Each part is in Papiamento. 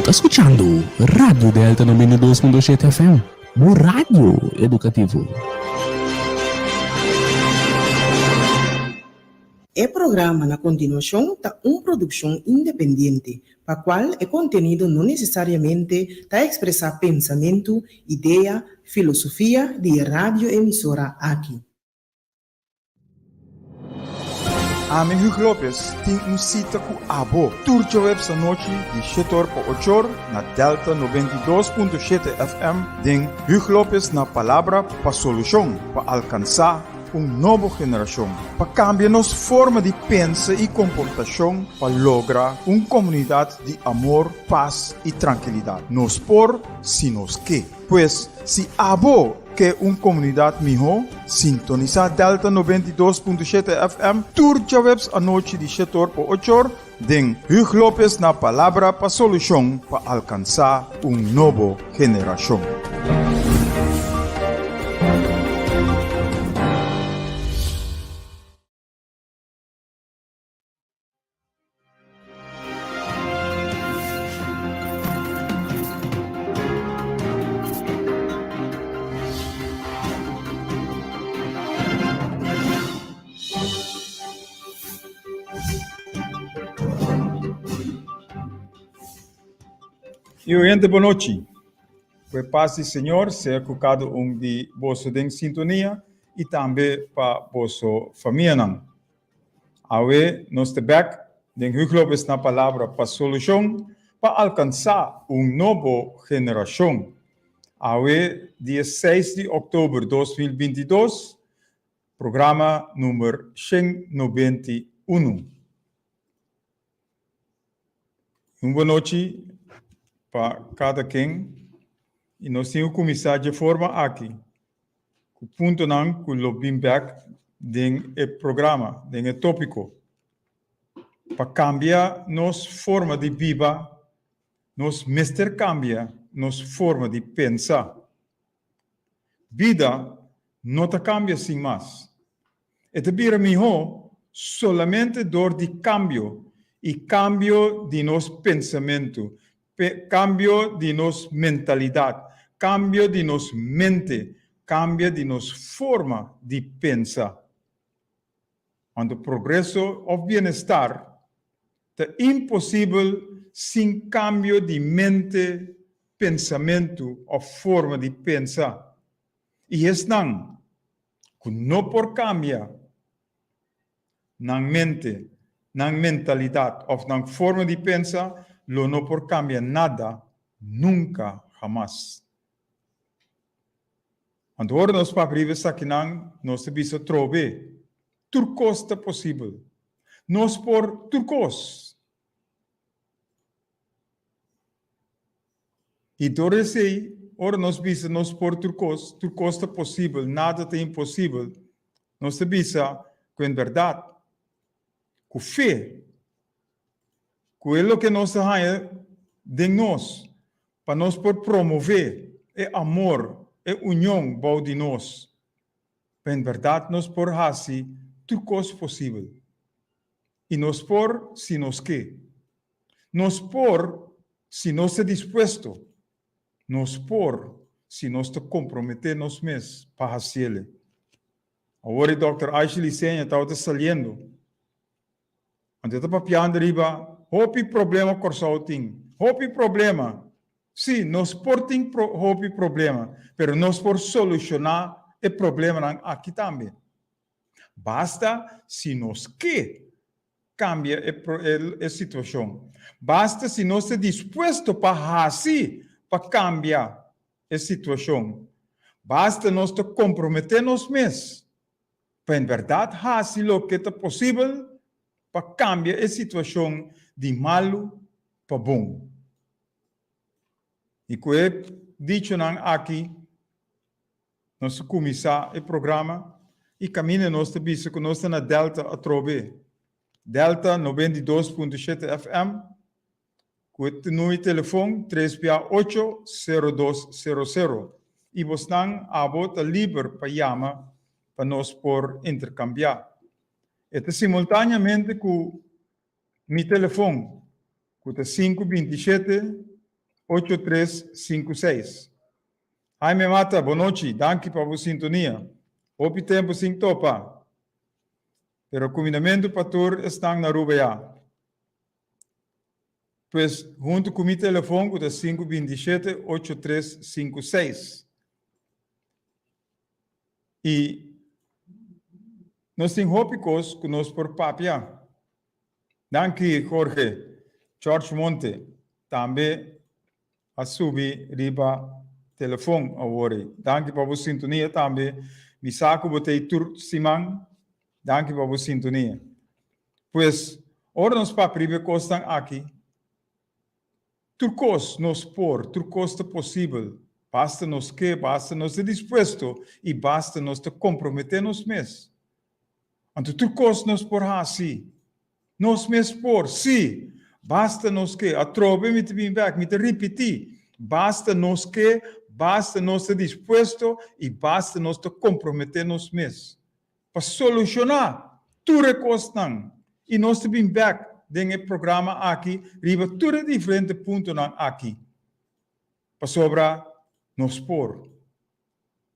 ta skuchando Radio Delta 92.7 FM, bo radio edukativo. E programa na kontinuashon ta un produkshon independiente, pa kual e kontenido no nesesariamente ta ekspresá pensamentu, idea, filosofia di e radioemisora aki. Ami Hugo Lopez tin un sita ku abo tur djaweps anochi di shete or pa ocho or na Delta 92.7 FM den Hugo Lopez na Palabra pa Solushon pa alkansá un nobo generashon, pa kambia nos forma di pensa i komportashon pa logra un komunidat di amor, pas i trankilidat. Nos por si nos ke. Pues, si abo ke un komunidat mihó, sintonisá Delta 92.7 FM tur djaweps anochi di shetor pa ochor den Huug Lopez na Palabra pa Solushon pa alkansá un nobo generashon. Y oyente bonochi. Ku e pas di Señor sea ku kada un di boso den sintonia i tambe pa boso famianan. Awe nos ta bek den Huglo Besna Palabra pa Solushon pa alkansá un nobo generashon. Awe dia seis di òktober 2022, programa number 191. Un bonochi pa kada ken i nos tin ku kuminsá dje forma aki ku puntonan ku lo bin bek den e programa, den e tópiko. Pa kambia nos forma di biba, nos mester kambia nos forma di pensa. Bida no ta kambia sin mas. E ta bira mihó solamente dor di kambio, i kambio di nos pensamentu, kambio di nos mentalidat, kambio di nos mente, kambia di nos forma di pensa. Anto progreso òf bienestar ta imposibel sin kambio di mente, pensamentu òf forma di pensa. I esnan ku no por kambia nan mente, nan mentalidat òf nan forma di pensa lo no por kambia nada nunka hamas. Anto ora nos papia riba esakinan, nos ta bisa trobe, tur kos ta posibel. Nos por tur kos. I dor esei, ora nos bisa nos por tur kos, tur kos ta posibel, nada ta imposibel, nos ta bisa ku en bèrdat, ku fe, ku e loke nos ta haña den nos, pa nos por promové e amor, e union bou di nos, pa en bèrdat nos por hasi tur kos posibel. I nos por si nos ke. Nos por si nos ta dispuesto. Nos por si nos ta komprometé nos mes pa hasiele. Awor e Dòkter Aisha Liseña tabata saliendo. Anto e ta papiando riba hopi problema Kòrsou tin. Hopi problema. Sí, nos por tin hopi problema, pero nos por solushoná e problemanan aki tambe. Basta si nos ke kambia e situashon. Basta si nos ta dispuesto pa hasi pa kambia e situashon. Basta nos ta komprometé nos mes pa en bèrdat hasi loke ta posibel pa kambia e situashon di malu pa bon. I ku e dichonan aki Nos a kuminsá e programa i kaminda nos ta bisa ku nos ta na Delta atrobe. Delta 92.7 FM ku e numero di telefon tres bia ocho sero dos sero sero i bosnan abo ta liber pa yama pa nos por interkambiá. E ta simultaneamente ku mi telefon ku ta sinku 27. 8356. Jaime Mata, bonochi, danki pa bo sintonia. Hopi tempu sin topa. Pero kumindamentu pa tur esnan na Aruba ya. Pues huntu ku mi telefon ku ta 527 8356. I nos tin hopi kos ku nos por papia. Danki Jorge. George Monte tambe a subi riba telefon awor ei. Danki pa bo sintonia tambe. Mi sa ku bo ta ei tur siman. Danki pa bo sintonia. Pues, ora nos papia riba e kosnan aki, tur kos nos por, tur kos ta posibel. Basta nos ke, basta nos ta dispuesto i basta nos ta komprometé nos mes. Anto tur kos nos por hasi. Nos mes por, sí! Basta nos ke. Atrobe mi ta bin bek, mi ta ripití, basta nos ke, basta nos ta dispuesto i basta nos ta komprometé nos mes pa solushoná tur e kosnan. I nos ta bin bek den e programa aki riba tur e diferente puntonan aki, pasobra nos por.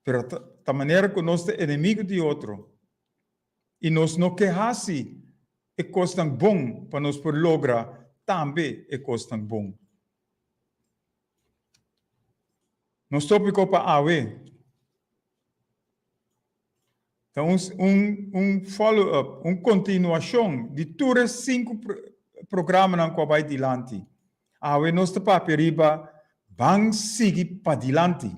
Pero ta manera ku nos ta enemigu di otro i nos no ke hasi e kosnan bon pa nos por logra tambe e kosnan bon. Nos tópiko pa awe ta un un un follow up, un kontinuashon di tur e sinku programanan ku a bai dilanti. Awe nos ta papia riba Ban sigui padilanti.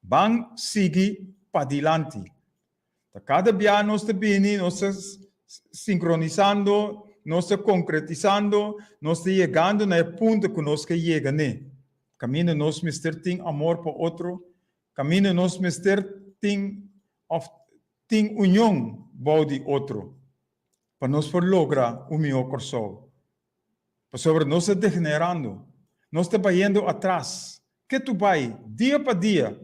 Ban sigui padilanti. Ta kada bia nos ta bini, nos ta sinkronisando, nos ta konkretisando, nos ta yegando na e punto ku nos ke yega n'e. Kaminda nos mester tin amor pa otro, kaminda nos mester tin òf tin union bou di otro pa nos por logra un mihó Kòrsou. Pasobra nos ta degenerando, nos ta bayendo atras, ketu bai, dia pa dia,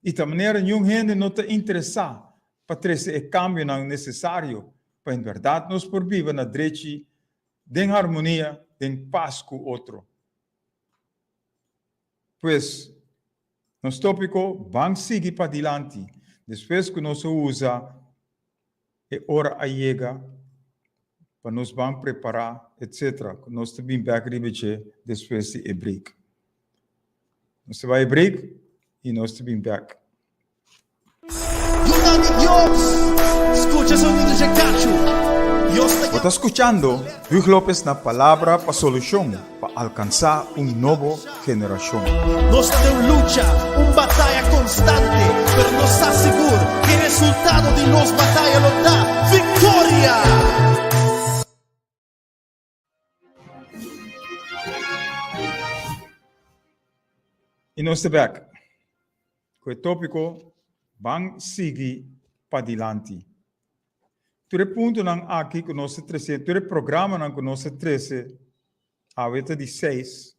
i ta manera niun hende no ta interesá pa trese e kambionan nesesario pa en bèrdat nos por biba na drechi, den harmonia, den pas ku otro. Pues, nos tópiko Ban sigui padilanti, despues ku nos a usa E ora a yega pa nos ban prepará etc. Ku nos ta bin bèk riba dje despues di e break. Nos ta bai e break i nos ta bin bèk. Yunan di Dios, skucha sonido dje kachu. Dios ta Bo ta skuchando Huug Lopez na Palabra pa Solushon pa alkansá un nobo generashon. Nos ta den un lucha, un bataya konstante, pero nos sa sigur ku e resultado di nos bataya lo ta viktoria! I nos ta bek ku e tópiko Ban sigui padilanti. Tur e puntonan aki ku nos ta trese, tur e programanan ku nos ta trese awe ta di seis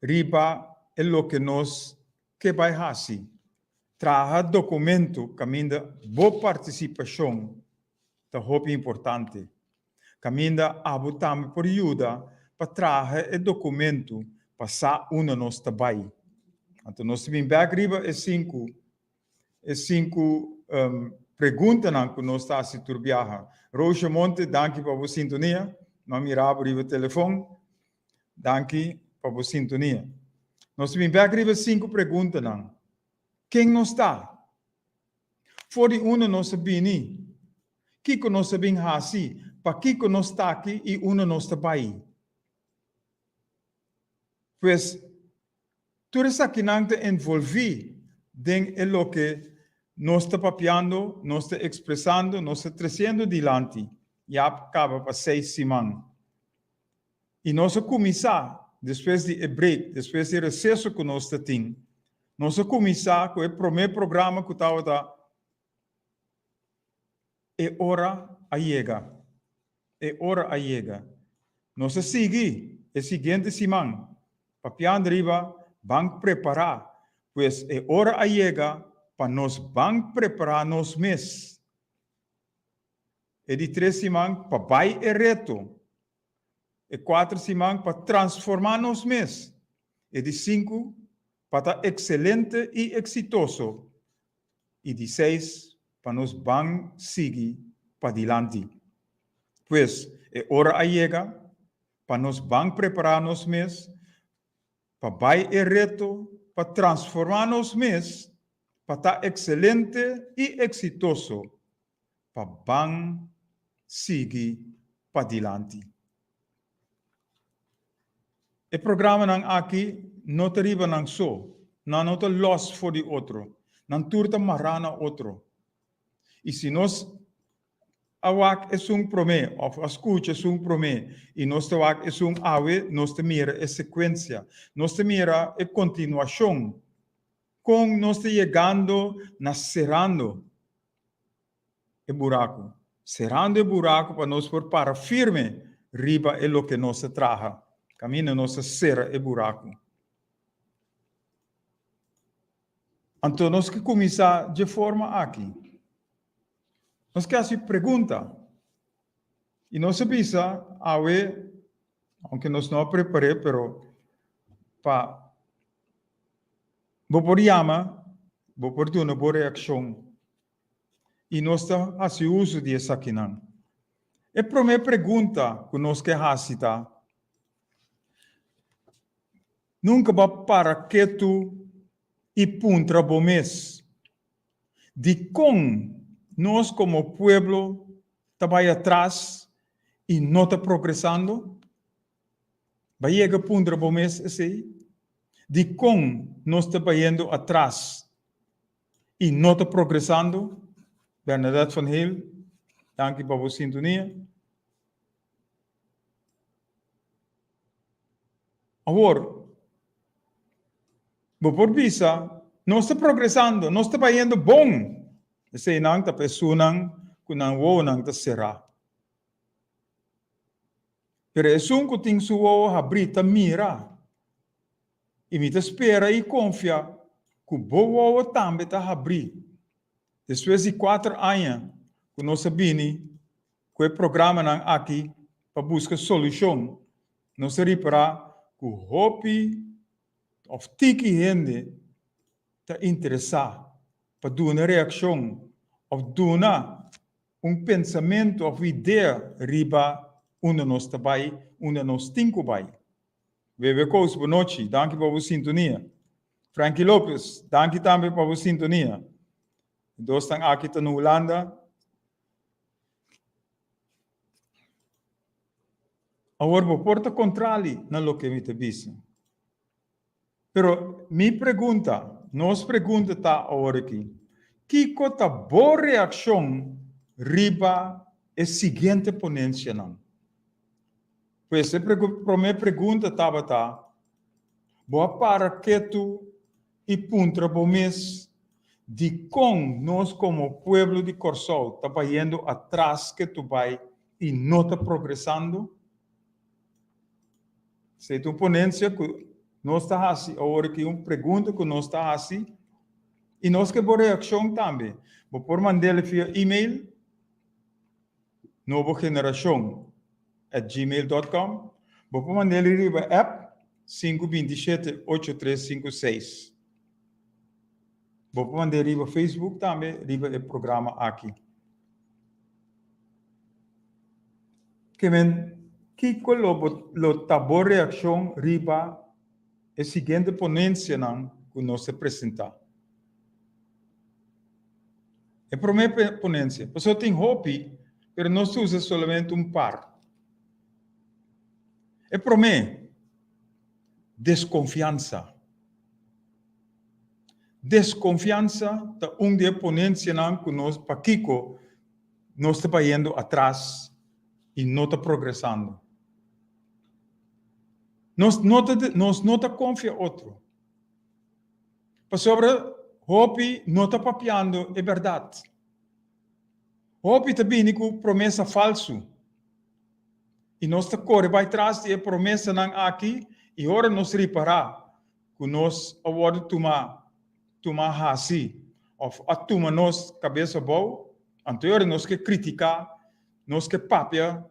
riba e loke nos ke bai hasi. Traha dokumento kaminda bo partisipashon ta hopi importante. Kaminda abo tambe por yuda pa traha e dokumento pa sa unda nos ta bai. Anto nos ta bin bek riba e sinku E sinku preguntanan ku nos ta hasi tur biaha. Roosje Monte, danki pa bo sintonia. No a mira bo riba telefon. Danki pa bo sintonia. Nos ta bin bek riba e sinku preguntanan. Ken nos ta? For di unda nos a bini? Kiko nos a bin hasi? Pakiko nos ta aki i unda nos ta bai? Pues, Tur esakinan ta envolví den e loke nos ta papiando, nos ta ekspresando, nos ta tresiendo dilanti ya kaba pa seis siman. I nos a kuminsá despues di e break, despues di e reseso ku nos ta tin, nos a kuminsá ku e promé programa ku tabata E ora a yega. E ora a yega. Nos a sigui e siguiente siman papiando riba ban prepará. Pues e ora a yega pa nos ban prepará nos mes. E di tres siman pa bai e reto. E kuater siman pa transformá nos mes. E di sinku, pa ta ekselente i eksitoso. I di seis, pa nos ban sigui padilanti. Pues, e ora a yega pa nos ban prepará nos mes pa bai e reto pa transformá nos mes pa ta ekselente i eksitoso pa ban sigui padilanti. E programanan aki no ta riba nan so, nan no ta lòs for di otro, nan tur ta mará na otro. I si nos a wak esun promé òf a skucha esun promé i nos ta wak esun awe, nos ta mira e sekuensia, nos ta mira e kontinuashon, kon nos ta yegando na serando e buraku, serando e buraku pa nos por para firme riba e loke nos a traha, kaminda nos a sera e buraku. Anto nos ke kuminsá dje forma aki. Nos ke hasi pregunta i nos a bisa awe, aunke nos no a prepar'é, pero pa bo por yama, bo por duna bo reakshon i nos ta hasi uso di esakinan. E promé pregunta ku nos ke hasi ta, Nunka bo a para ketu i puntra bo mes, Dikon nos komo pueblo ta bai atras i no ta progresando? Bo a yega puntra bo mes esei? Dikon nos ta bayendo atras i no ta progresando? Bernadette van Heel, danki pa bo sintonia. Awor, bo por bisa, Nos ta progresando, nos ta bayendo bon! Eseinan ta pa esunnan ku nan wowonan ta será. Pero esun ku tin su wowo habrí ta mira. I mi ta spera i konfia ku bo wowo tambe ta habrí. Despues di kuater aña ku nos a bini ku e programanan aki pa buska solushon, nos a ripará ku hopi òf tiki hende ta interesá pa duna reakshon òf duna un pensamentu òf idea riba unda nos ta bai, unda nos tin ku bai. Bebe Kous, bonochi, danki pa bo sintonia. Frankie Lopez, danki tambe pa bo sintonia. E dosnan aki ta na Hulanda. Awor bo por ta kontrali na loke mi ta bisa. Pero mi pregunta, nos pregunta ta awor aki, kiko ta bo reakshon riba e siguiente ponensianan? Pues e promé pregunta tabata, bo a para ketu i puntra bo mes, Dikon nos komo pueblo di Kòrsou ta bayendo atras ketu bai i no ta progresando? Esei ta un ponensia ku nos ta hasi awor aki, un pregunta ku nos ta hasi i nos ke bo reakshon tambe. Bo por mand'el via email nobogeneracion at gmail dot com. Bo por mand'el riba app 527 8356. Bo por mand'el riba Facebook tambe riba e programa aki. Ke men, kiko lo bo lo ta bo reakshon riba e siguiente ponencianan ku nos a presentá? E promé ponencia, pasobra tin hopi, pero nos ta usa solamente un par. E promé, deskonfiansa. Deskonfiansa ta un di e ponencianan ku nos pakiko nos ta bayendo atras i no ta progresando. Nos no ta nos no ta konfia otro. Pasobra hopi no ta papiando e bèrdat. Hopi ta bini ku promesa falsu. I nos ta kore bai tras di e promesanan aki i ora nos ripará ku nos a wòrdu tumá tumá hasi òf a tuma nos kabes abou, anto e ora nos ke kritiká, nos ke papia,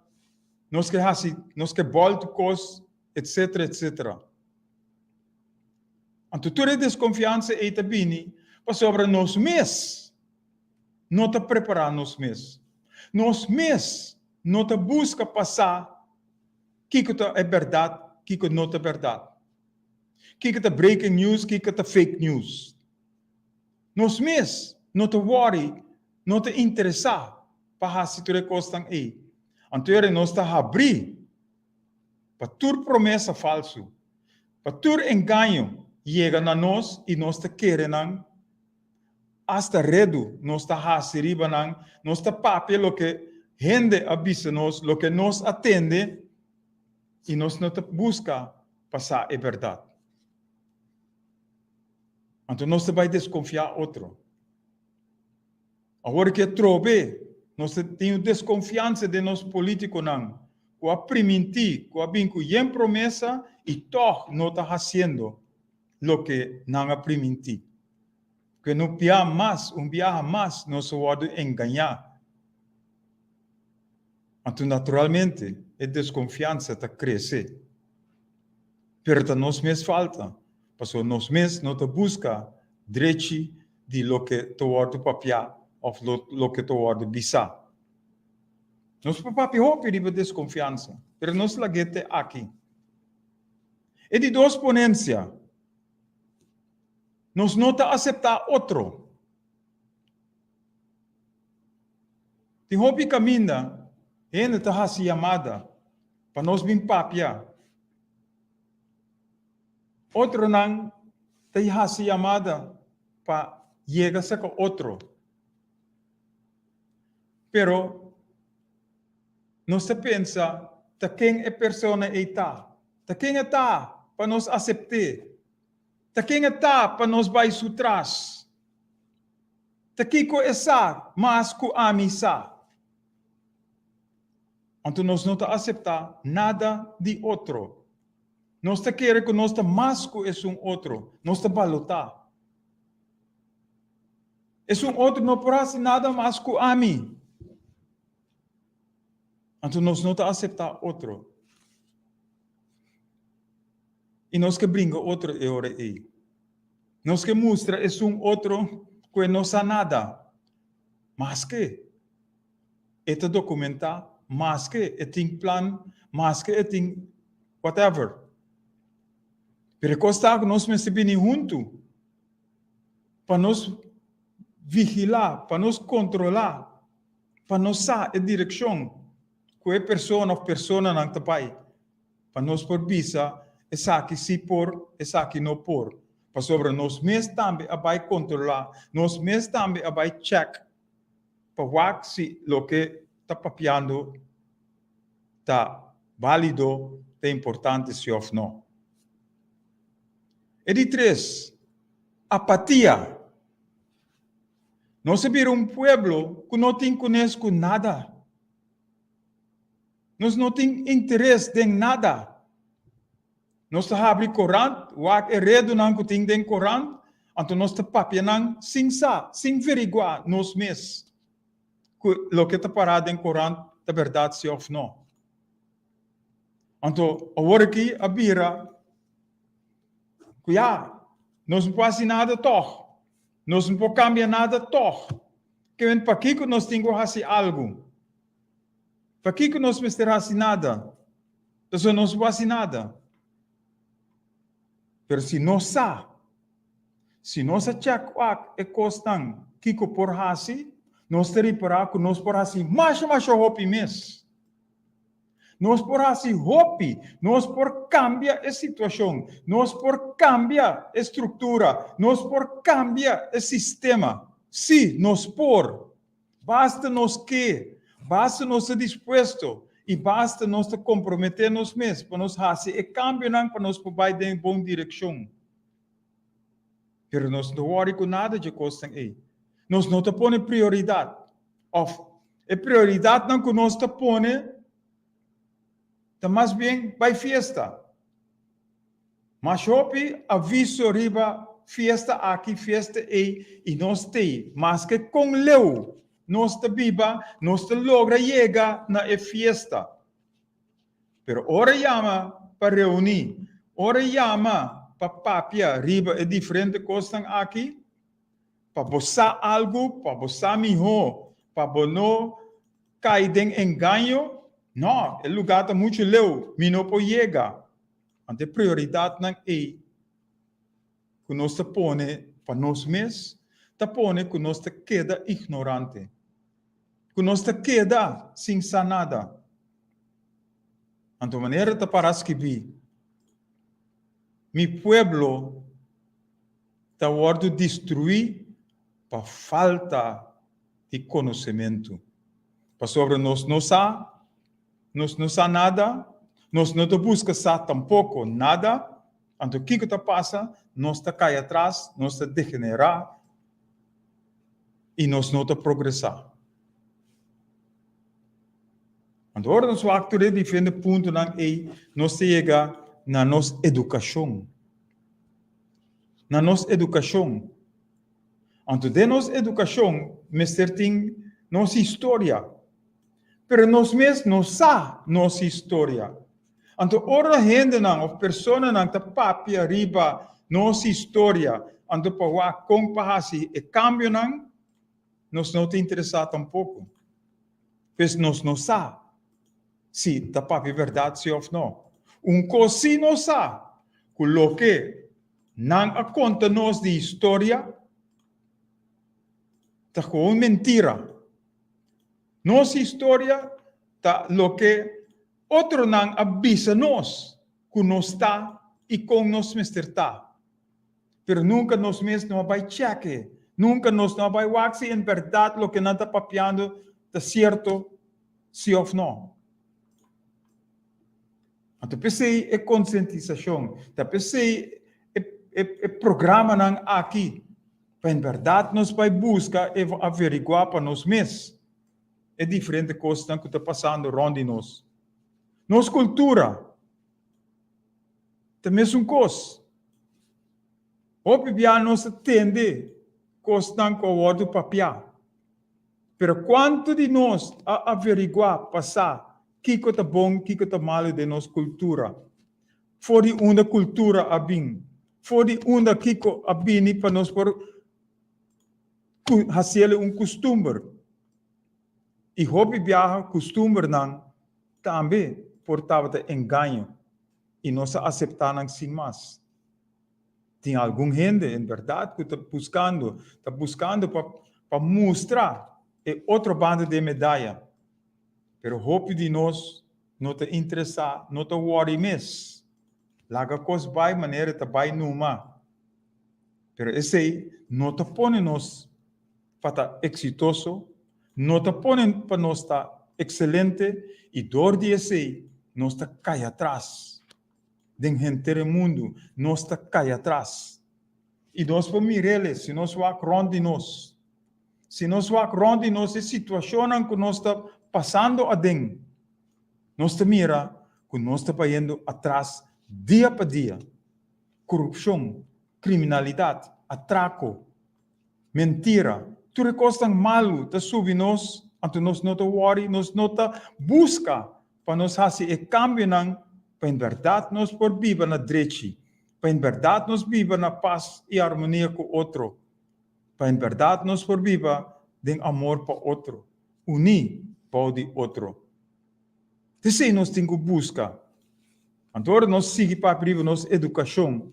nos ke hasi, nos ke bòltu kos, etsetera, etsetera. Anto tur e deskonfiansa ei ta bini pasobra nos mes no ta prepará nos mes. Nos mes no ta buska pa sa kiko ta e bèrdat, kiko no ta bèrdat. Kiko ta breaking news, kiko ta fake news. Nos mes no ta wòri, no ta interesá pa hasi tur e kosnan ei. Anto ora nos ta habrí pa tur promesa falsu, pa tur engaño yega na nos i nos ta kere nan, asta redu nos ta hasi riba nan, nos ta papia loke hende a bisa nos, loke nos a tende, i nos no ta buska pa sa e bèrdat. Anto nos ta bai deskonfiá otro. Awor ke atrobe nos ta tin un deskonfiansa den nos polítikonan ku a primintí, ku a bin ku yen promesa i tòg no ta hasiendo loke nan a primintí. Ku e no bia mas, un biaha mas nos a wòrdu engañá. Anto naturalmente e deskonfiansa ta krese. Pero ta nos mes falta, pasobra nos mes no ta buska drechi di loke ta wòrdu papiá òf loke ta wòrdu bisá. Nos por papia hopi riba deskonfiansa, pero nos lag'é te aki. E di dos ponensia, Nos no ta aseptá otro. Tin hopi kaminda hende ta hasi yamada pa nos bin papia. Otronan ta hasi yamada pa yega serka otro. Pero nos ta pensa ta ken e persona ei ta? Ta ken e ta pa nos asept'é? Ta ken e ta pa nos bai su tras? Ta kiko e sa mas ku ami sa? Anto nos no ta aseptá nada di otro. Nos ta kere ku nos ta mas ku esun otro. Nos ta balotá. Esun otro no por hasi nada mas ku ami. Anto nos no ta aseptá otro. I nos ke bringa otro e ora ei. Nos ke mustra esun otro ku e no sa nada. Maske e ta dokumentá, maske e tin plan, maske e tin whatever. Pero e kos ta ku nos mester bini huntu pa nos vigilá, pa nos kontrolá, pa nos sa e direkshon ku e persona òf personanan ta bai. Pa nos por bisa esaki si por, esaki no por. Pasobra nos mes tambe a bai kontrolá, nos mes tambe a bai chèk pa wak si loke ta papiando ta bálido, ta importante si òf no. E di tres, apatia. Nos a bira un pueblo ku no tin kunes ku nada. Nos no tin interes den nada. Nos ta habri korant, wak e redonan ku tin den korant, anto nos ta papia nan sin sa, sin veriguá nos mes ku loke ta pará den korant ta bèrdat si òf no. Anto awor aki a bira ku ya, nos no por hasi nada tòg, nos no por kambia nada tòg. Ke pakiko nos tin ku hasi algu? Pakiko nos mester hasi nada? Pasobra nos no por hasi nada. Pero si nos sa, si nos a chèk wak e kosnan kiko por hasi, nos ta ripará ku nos por hasi masha masha hopi mes. Nos por hasi hopi, nos por kambia e situashon, nos por kambia e struktura, nos por kambia e sistema. Sí, nos por. Basta nos ke, basta nos ta dispuesto i basta nos ta komprometé nos mes pa nos hasi e kambionan pa nos por bai den e bon direkshon. Pero nos no wòri ku nada dje kosnan ei. Nos no ta pone prioridat. Òf, e prioridatnan ku nos ta pone ta mas bien bai fiesta. Mas hopi aviso riba fiesta aki, fiesta ei i nos t'ei. Maske kon leu nos ta biba, nos ta logra yega na e fiesta. Pero ora yama pa reuní, ora yama. pa papia riba e diferente kosnan aki, pa bo sa algu, pa bo sa mihó, pa bo no kai den engaño. No, e lugá ta muchu leu, mi no por yega. Anto e prioridatnan ei ku nos ta pone pa nos mes ta pone ku nos ta keda ignorante, ku nos ta keda sin sa nada. Anto manera ta para skibí, Mi pueblo ta wòrdu destruí pa falta di konosementu. Pasobra nos no sa, nos no sa nada, nos no ta buska sa tampoko nada, anto kiko ta pasa? Nos ta kai atras, nos ta degenerá i nos no ta progresá. Anto ora nos wak tur e diferente puntonan ei, nos ta yega na nos edukashon. Na nos edukashon. Anto den nos edukashon mester tin nos historia. Pero nos mes no sa nos historia. Anto ora hendenan of personanan ta papia riba nos historia, anto pa wak kon pa hasi e kambionan, nos no ta interesá tampoko. Pues nos no sa si ta papia bèrdat si òf no. Un kos sí nos sa, ku loke nan a konta nos di historia ta gewoon mentira. Nos historia ta loke otronan a bisa nos ku nos ta i kon nos mester ta. Pero nunka nos mes no a bai chèk'e, nunka nos no a bai wak si en bèrdat loke nan ta papiando ta sierto si òf nò. Anto p'esei e konsientisashon, ta p'esei e e programanan aki, pa en bèrdat nos bai buska e averiguá pa nos mes e diferente kosnan ku ta pasando rònt di nos. Nos kultura. Ta mesun kos. Hopi bia nos ta tende kosnan ku a wòrdu papiá. Pero kuantu di nos a averiguá pa sa kiko ta bon, kiko ta malu den nos kultura? For di unda kultura a bin? For di unda kiko a bini pa nos por hasiel un kustumber? I hopi biaha kustumbernan tambe por tabata engaño i nos a aseptá nan sin mas. Tin algun hende en bèrdat ku ta buskando, ta buskando pa pa mustra e otro banda di e medaya, pero hopi di nos no ta interesá, no ta wòri mes. Laga kos bai manera e ta bai numa. Pero esei no ta pone nos pa ta eksitoso, no ta pone pa nos ta ekselente i dor di esei nos ta kai atras. Den henter e mundu nos ta kai atras. I nos por mir'el si nos wak rònt di nos. Si nos wak rònt di nos e situashonnan ku nos ta pasando aden, nos ta mira ku nos ta bayendo atras dia pa dia. Korupshon, kriminalidat, atrako, Mentira. Tur e kosnan malu ta subi nos, anto nos no ta wòri, nos no ta buska pa nos hasi e kambionan pa en bèrdat nos por biba na drechi, pa en bèrdat nos biba na pas i armonia ku otro, pa en bèrdat nos por biba den amor pa otro, uní bou di otro. T'esei nos tin ku buska. Anto ora nos sigui papia riba nos edukashon,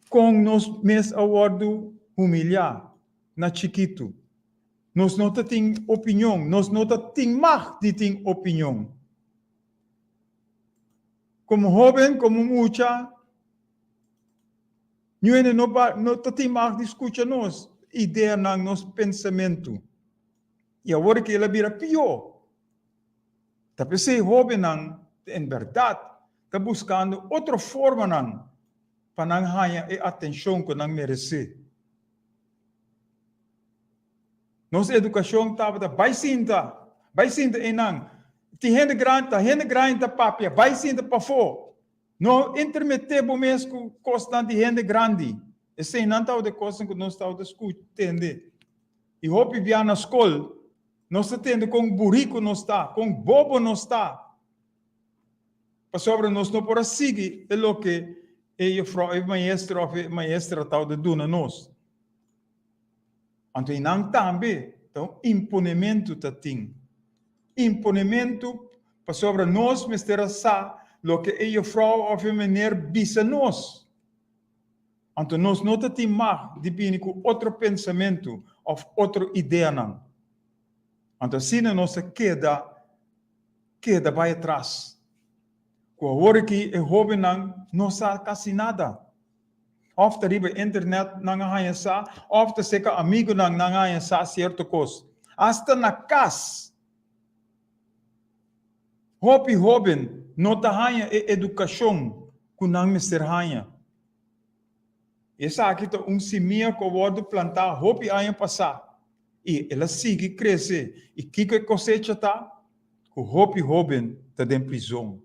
Kon nos mes a wòrdu humiliá na chikitu. Nos no ta tin opinion, nos no ta tin mag di tin opinion. Komo hóben, komo mucha, niun hende no no ta tin mag di skucha nos ideanan, nos pensamentu. I awor ke el a bira pió. Ta p'esei hóbennan en bèrdat ta buskando otro formanan pa nan haña e atenshon ku nan meresé. Nos edukashon tabata bai sinta, bai sinta einan. Tin hende grandi, ta hende grandi ta papia, bai sinta pafó. No intermeté bo mes ku kosnan di hende grandi. Eseinan tabata e kosnan ku nos tabata skucha, tende. I hopi bia na skol, nos ta tende kon buriku nos ta, kon bobo nos ta. Pasobra nos no por a sigui e loke e juffrouw, e maestro of e maestra tabata duna nos. Anto einan tambe ta un imponementu ta tin. Imponementu pasobra nos mester a sa loke e juffrouw of e meneer bisa nos. Anto nos no ta tin mag di bini ku otro pensamentu of otro ideanan. Anto asina nos ta keda keda bai atras. Ku awor aki e hóbennan no sa kasi nada. Òf ta riba internet nan a haña sa, òf ta serka amigunan nan a haña sa sierto kos. Asta na kas, hopi hóben no ta haña e edukashon ku nan mester haña. Esaki ta un simia ku a wòrdu plantá hopi aña pasá i el a sigui krese. I kiko e kosecha ta? Ku hopi hóben ta den prizon.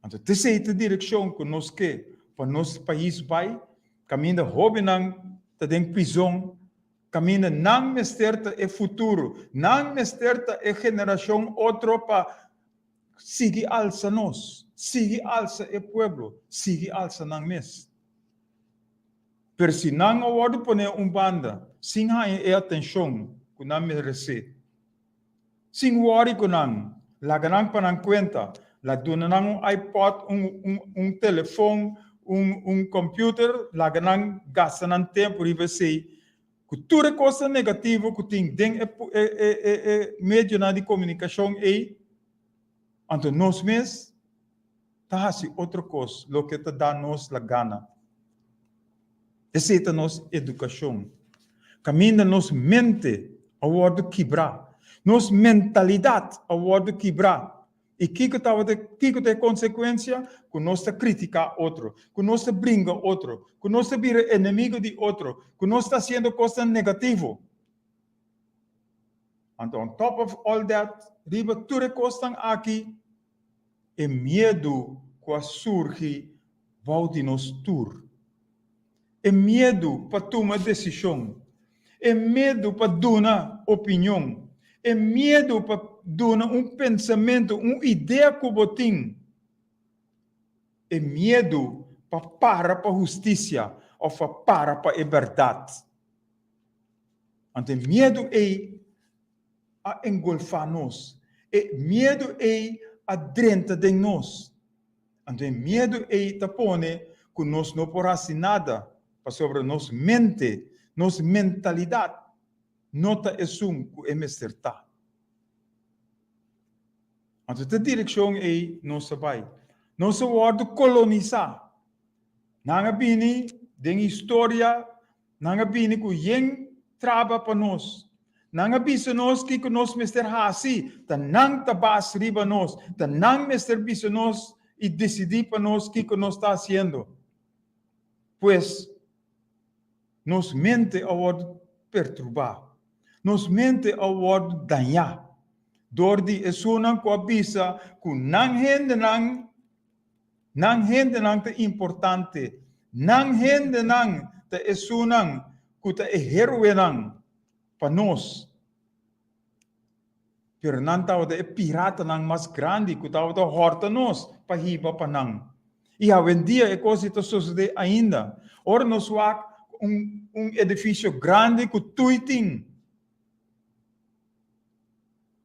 Anto t'esei ta direkshon ku nos ke pa nos pais bai, kaminda hóbennan ta den prizon, kaminda nan mester ta e futuro, nan mester ta e generashon otro pa sigui alsa nos, sigui alsa e pueblo, sigui alsa nan mes. Pero si nan a wòrdu poné un banda sin haña e atenshon ku nan meresé, Sin wòri ku nan, laga nan pa nan kuenta. La duna nan un iPod, un un un telefon, un un computer, laga nan gasta nan tempu riba esei. Ku tur e kosnan negativo ku tin den e e e e medionan di komunikashon ei, anto nos mes ta hasi otro kos, loke ta da nos la gana. Esei ta nos edukashon. Kaminda nos mente a wòrdu kibrá. Nos mentalidat a wòrdu kibrá. I kiko tabata, kiko ta e konsekuensia? Ku nos ta kritiká otro, ku nos ta bringa otro, ku nos ta bira enemigo di otro, ku nos ta hasiendo kosnan negativo. Anto on top of all that, riba tur e kosnan aki, E miedu ku a surgi bou di nos tur. E miedu pa tuma desishon. E miedu pa duna opinion. E miedu pa duna un pensamentu, un idea ku bo tin. E miedu pa para pa hustisia òf pa para pa e bèrdat. Anto e miedu ei a engolfá nos. E miedu ei a drenta den nos. Anto e miedu ei ta pone ku nos no por hasi nada pasobra nos mente, nos mentalidat no ta esun ku e mester ta. Anto ta direkshon ei nos a bai. Nos a wòrdu kolonisá. Nan a bini den historia Nan a bini ku yen traba pa nos. Nan a bisa nos kiko nos mester hasi. Ta nan ta bas riba nos. Ta nan mester bisa nos i disidí pa nos kiko nos ta hasiendo. Pues, nos mente a wòrdu perturbá. Nos mente a wòrdu dañá dor di esunnan ku a bisa ku nan hendenan Nan hendenan ta importante. Nan hendenan ta esunnan ku ta e heroenan pa nos. Pero nan tabata e piratanan mas grandi ku tabata hòrta nos pa hiba pa nan. I awendia e kos ei ta sosodé ainda. Ora nos wak un un edifisio grandi ku tui tin.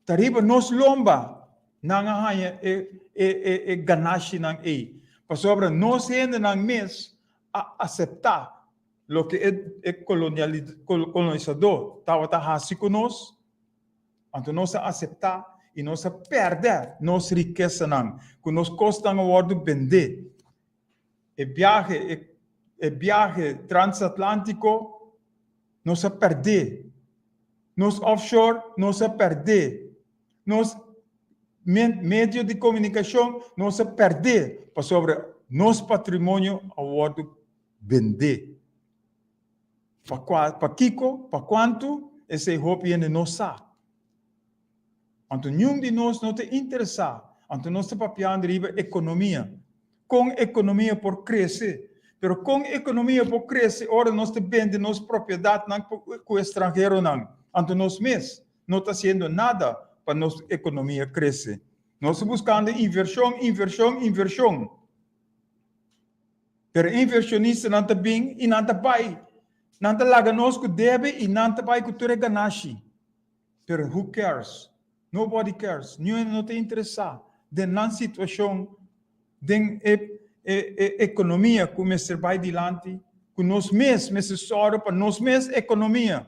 Ta riba nos lomba nan a haña e e e e ganashinan ei, pasobra nos hendenan mes a aseptá loke e e koloniali kolonisadó tabata hasi ku nos, anto nos a aseptá i nos a pèrdè nos rikesanan, ku nos kosnan a wòrdu bendé. E biahe e e biahe transatlántiko nos a pèrdè. Nos offshore nos a pèrdè. Nos medio di komunikashon nos a pèrdè pasobra nos patrimonio a wòrdu bendé. Pa kua, pa kiko, pa kuantu, esei hopi hende no sa. Anto niun di nos no ta interesá. Anto nos ta papiando riba ekonomia. Kon ekonomia por krese? Pero kon ekonomia por krese ora nos ta bende nos propiedatnan ku estranheronan? Anto nos mes no ta hasiendo nada pa nos ekonomia krese. Nos ta buskando invershon, invershon, invershon. Pero invershonistanan ta bin i nan ta bai. Nan ta laga nos ku debe i nan ta bai ku tur e ganashi. Pero who cares? Nobody cares. Niun hende no ta interesá den nan situashon, den e e e ekonomia ku mester bai dilanti, ku nos mes mester sòru pa nos mes ekonomia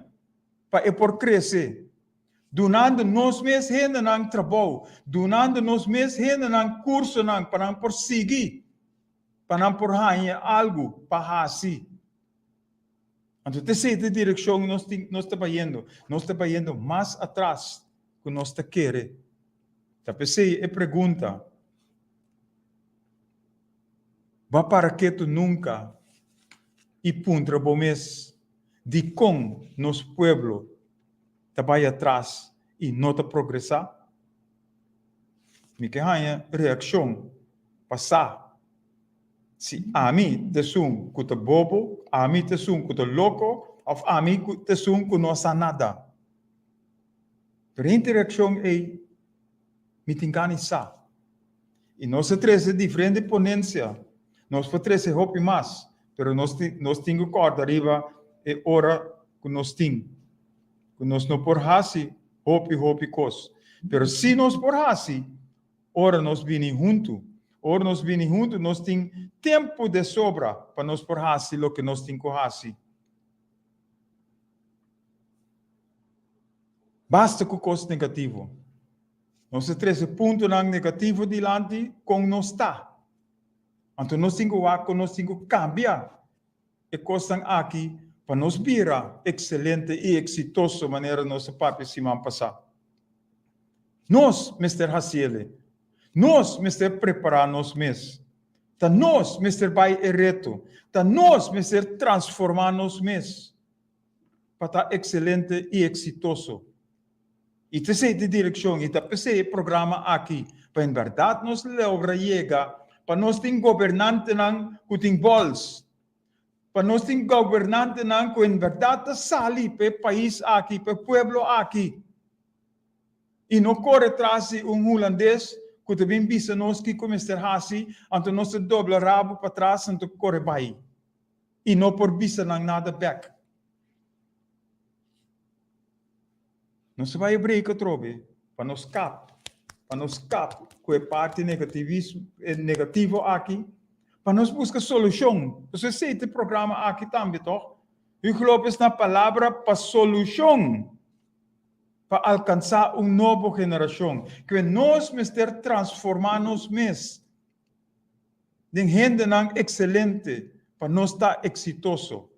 pa e por krese, dunando nos mes hendenan trabou, dunando nos mes hendenan kursonan pa nan por sigui, pa nan por haña algu pa hasi. Anto ta esei ta e direkshon nos tin, nos ta bayendo. Nos ta bayendo mas atras ku nos ta kere. Ta p'esei e pregunta, Bo a para ketu nunka i puntra bo mes dikon nos pueblo ta bai atras i no ta progresá? Mi ke haña reakshon pa sa si ami ta esun ku ta bobo, ami ta esun ku ta loko òf ami ta esun ku no sa nada. Pero e interakshon ei mi tin gana i sa. I nos a trese diferente ponensia, nos por trese hopi mas, pero nos nos tin ku kòrda riba e ora ku nos tin, ku nos no por hasi hopi hopi kos. Pero si nos por hasi ora nos bini huntu. Ora nos bini huntu nos tin tempu de sobra pa nos por hasi loke nos tin ku hasi. Basta ku kos negativo. Nos a trese puntonan negativo dilanti kon nos ta. Anto nos tin ku wak kon nos tin ku kambia e kosnan aki pa nos bira ekselente i eksitoso manera nos a papia siman pasá. Nos mester hasiele. Nos mester prepará nos mes. Ta nos mester bai e reto. Ta nos mester transformá nos mes pa ta ekselente i eksitoso. I ta esei ta e direkshon i ta p'esei e programa aki, pa en bèrdat nos logra yega pa nos tin gobernantenan ku tin bòls, pa nos tin gobernantenan ku en bèrdat ta sali pa e pais aki, pa e pueblo aki, i no kore tras di un hulandes ku ta bin bisa nos kiko mester hasi, anto nos ta dobla rabu patras anto kore bai i no por bisa nan nada bèk. Nos ta bai break atrobe pa nos kap, pa nos kap ku e parti negativismo, e negativo aki, pa nos buska solushon. Pasobra esei ta e programa aki tambe, tòg? Hugo Lopez na palabra pa solushon, pa alkansá un nobo generashon. Ke nos mester transformá nos mes den hendenan ekselente pa nos ta eksitoso.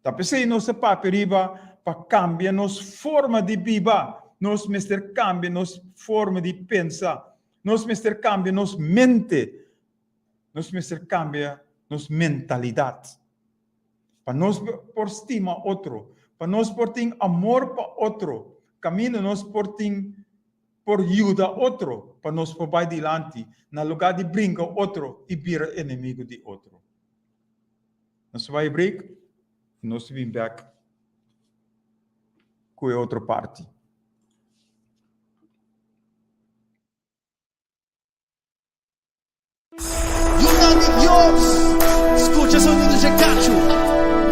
Ta p'esei nos ta papia riba pa kambia nos forma di biba, nos mester kambia nos forma di pensa, nos mester kambia nos mente, nos mester kambia nos mentalidat. Pa nos por stima otro, pa nos por tin amor pa otro, kaminda nos por tin por yuda otro pa nos por bai dilanti, na lugá di bringa otro i bira enemigu di otro. Nos ta bai break y nos ta bin bek cu e otro parti. Yunan di Dios, scucha sonido dje cachu.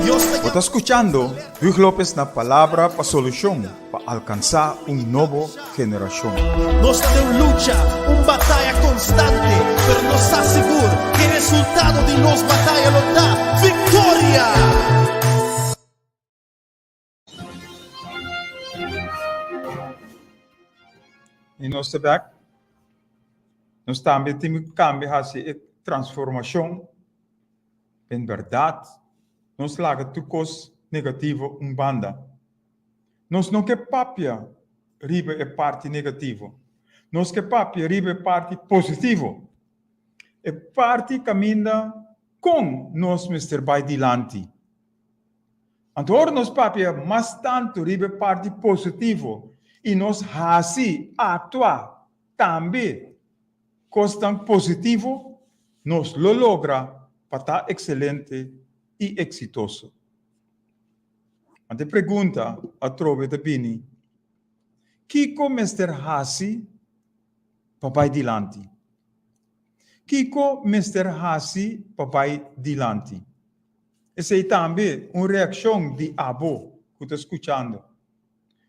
Dios ta Bo ta scuchando Huug Lopez na Palabra pa Solucion pa alcansa un nobo generashon. Nos ta den un lucha, un bataya konstante, pero nos sa sigur ku e resultado di nos bataya lo ta viktoria! I nos ta bek. Nos tambe tin ku kambia hasi e transformashon. En bèrdat, nos laga tur kos negativo un banda. Nos no ke papia riba e parti negativo. Nos ke papia riba e parti positivo. E parti kaminda kon nos mester bai dilanti. Anto ora nos papia mas tantu riba e parti positivo i nos hasi, aktua, tambe kosnan positivo, nos lo logra pa ta ekselente i eksitoso. Anto e pregunta atrobe ta bini, Kiko mester hasi pa bai dilanti? Kiko mester hasi pa bai dilanti? Esei tambe un reakshon di abo ku ta skuchando.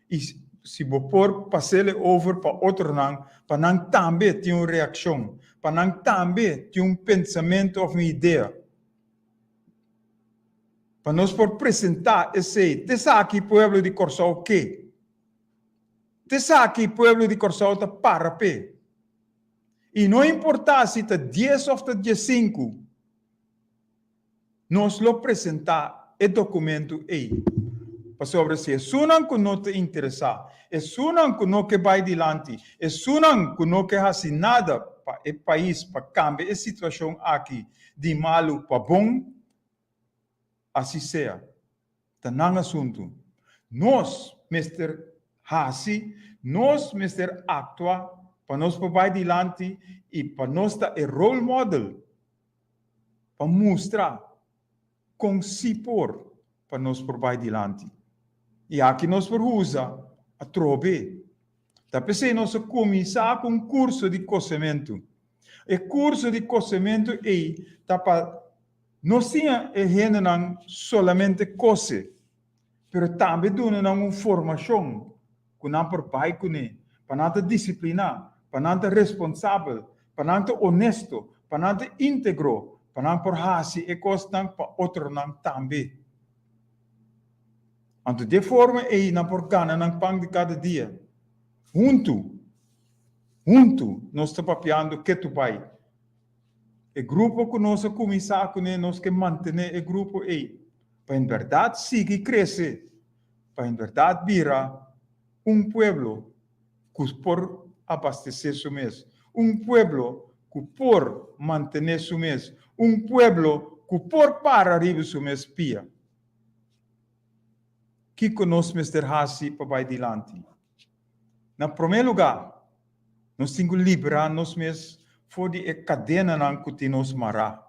I si bo por pas'el e over pa otronan pa nan tambe tin un reakshon, pa nan tambe tin un pensamentu òf un idea. Pa nos por presentá esei, t'esaki pueblo di Kòrsou ke. T'esaki pueblo di Kòrsou ta para p'e. I no importá si ta dies òf ta diesinku, nos lo presentá e dokumentu ei. Pasobra si esunnan ku no ta interesá, esunnan ku no ke bai dilanti, esunnan ku no ke hasi nada pa e pais pa kambia e situashon aki di malu pa bon, asi sea. Ta nan asuntu. Nos mester hasi, nos mester aktua pa nos por bai dilanti i pa nos ta e role model pa mustra kon si por pa nos por bai dilanti. I aki nos por usa atrobe. Ta p'esei nos a kuminsá ku un kurso di kosementu. E kurso di kosementu ei ta pa no siña e hendenan solamente kose, pero tambe duna nan un formashon ku nan por bai kuné, pa nan ta disipliná, pa nan ta responsabel, pa nan ta onesto, pa nan ta íntegro, pa nan por hasi e kosnan pa otronan tambe. Anto di e forma ei nan por gana nan pan di kada dia. Huntu, huntu nos ta papiando ketu bai. E grupo ku nos a kuminsá kuné nos ke mantené e grupo ei pa en bèrdat sigui krese, pa en bèrdat bira un pueblo ku por abastesé su mes, un pueblo ku por mantené su mes, un pueblo ku por para riba su mes pia. Kiko nos mester hasi pa bai dilanti? Na promé lugá, nos tin ku liberá nos mes for di e kadenanan ku tin nos mará.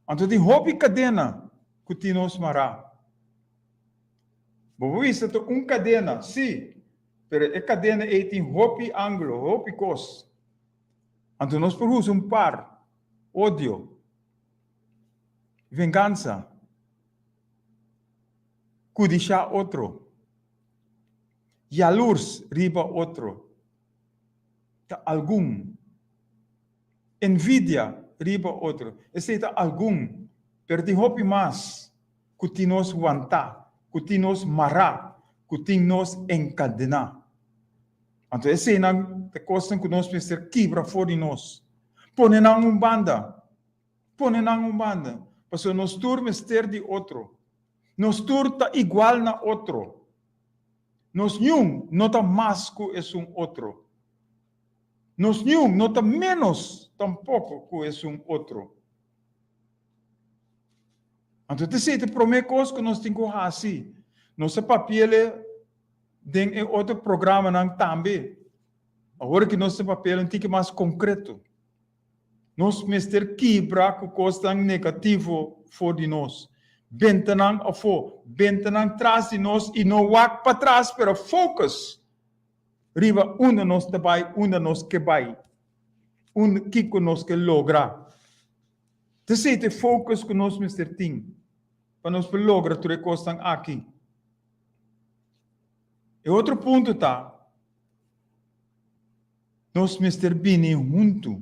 Anto tin hopi kadena ku tin nos mará. Bo por bisa ta un kadena, sí, pero e kadena ei tin hopi ángulo, hopi kos. Anto nos por usa un par, odio, vengansa, kudishá otro, yalurs riba otro, ta algun, envidia riba otro, esei ta algun, pero tin hopi mas ku tin nos wantá, ku tin nos mará, ku tin nos enkadená. Anto eseinan ta kosnan ku nos mester kibra for di nos, pone nan un banda. Pone nan un banda, pasobra nos tur mester di otro. Nos tur ta igual na otro. Nos niun no ta mas ku esun otro. Nos niun no ta ménos tampoko ku esun otro. Anto t'esei ta e promé kos ku nos tin ku hasi. Nos a papi'el den e otro programanan tambe. Awor ki nos ta papi'el un tiki mas konkreto. Nos mester kibra ku kosnan negativo for di nos. Benta nan afó, benta nan tras di nos i no wak patras pero focus riba unda nos ta bai, unda nos ke bai, unda kiko nos ke logra. T'esei ta e focus ku nos mester tin pa nos por logra tur e kosnan aki. E otro punto ta. Nos mester bini huntu.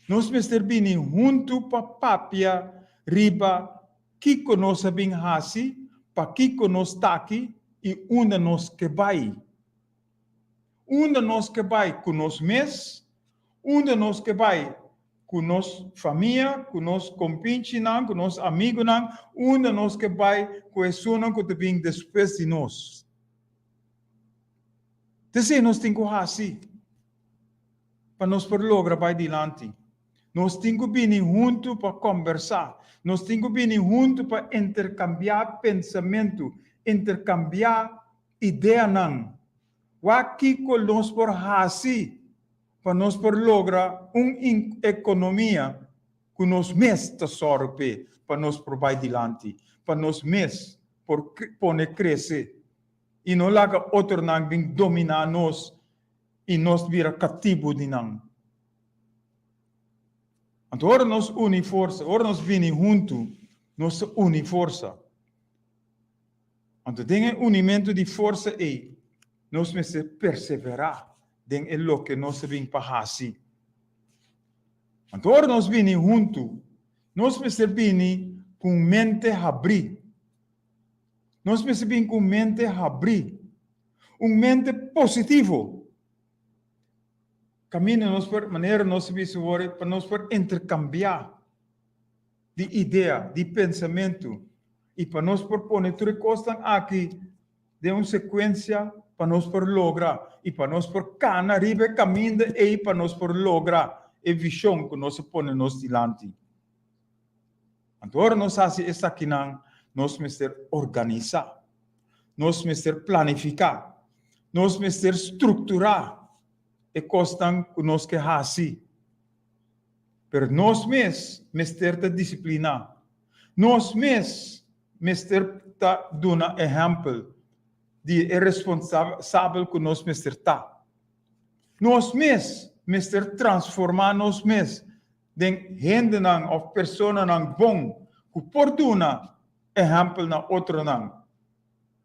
Nos mester bini huntu pa papia riba kiko nos a bin hasi, pakiko nos ta aki i unda nos ke bai. Unda nos ke bai ku nos mes, unda nos ke bai ku nos famia, ku nos kompinchinan, ku nos amigunan, unda nos ke bai ku esunnan ku ta bin despues di nos. T'esei nos tin ku hasi pa nos por logra bai dilanti. Nos tin ku bini huntu pa kòmbersá. Nos tin ku bini huntu pa interkambiá pensamentu, interkambiá ideanan. Wak kiko nos por hasi pa nos por logra un ekonomia ku nos mes ta sòru p'e, pa nos por bai dilanti, pa nos mes por pone krese. I no laga otronan bin dominá nos i nos bira katibu di nan. Anto ora nos uni forsa, ora nos bini huntu, nos ta uni forsa. Anto den e unimentu di forsa ei, nos mester perseverá den e loke nos a bin pa hasi. Anto ora nos bini huntu, nos mester bini ku un mente habrí. Nos mester bini ku un mente habrí, un mente positivo. Kaminda nos por, manera nos a bisa awor, pa nos por interkambiá di idea, di pensamentu, i pa nos por pone tur e kosnan aki den un sekuensia pa nos por logra i pa nos por kana riba e kaminda ei pa nos por logra e vishon ku nos a pone nos dilanti. Anto ora nos hasi esakinan, nos mester organisá, nos mester planifiká, nos mester strukturá e kosnan ku nos ke hasi. Pero nos mes mester ta disipliná. Nos mes mester ta duna ehèmpel di e responsabel ku nos mester ta. Nos mes mester transformá nos mes den hendenan òf personanan bon ku por duna ehèmpel na otronan.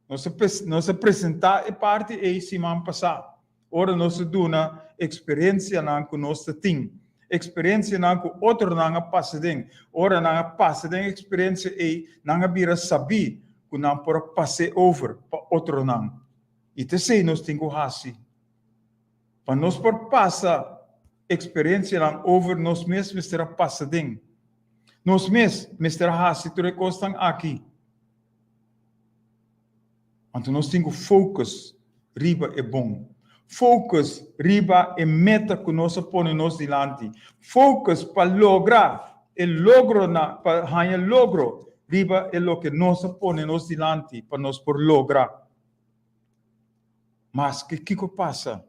Nos a nos a presentá e parti ei siman pasá, ora nos a duna eksperensianan ku nos ta tin, eksperensianan ku otronan a pasa den. Ora nan a pasa den eksperensia ei, nan a bira sabí ku nan por a pas'é over pa otronan. I ta esei nos tin ku hasi. Pa nos por pasa eksperensianan over nos mes mester a pasa den. Nos mes mester a hasi tur e kosnan aki. Anto nos tin ku focus riba e bon. Focus riba e meta ku nos a pone nos dilanti. Focus pa logra e logronan, pa haña logro riba e loke nos a pone nos dilanti pa nos por logra. Maske kiko pasa,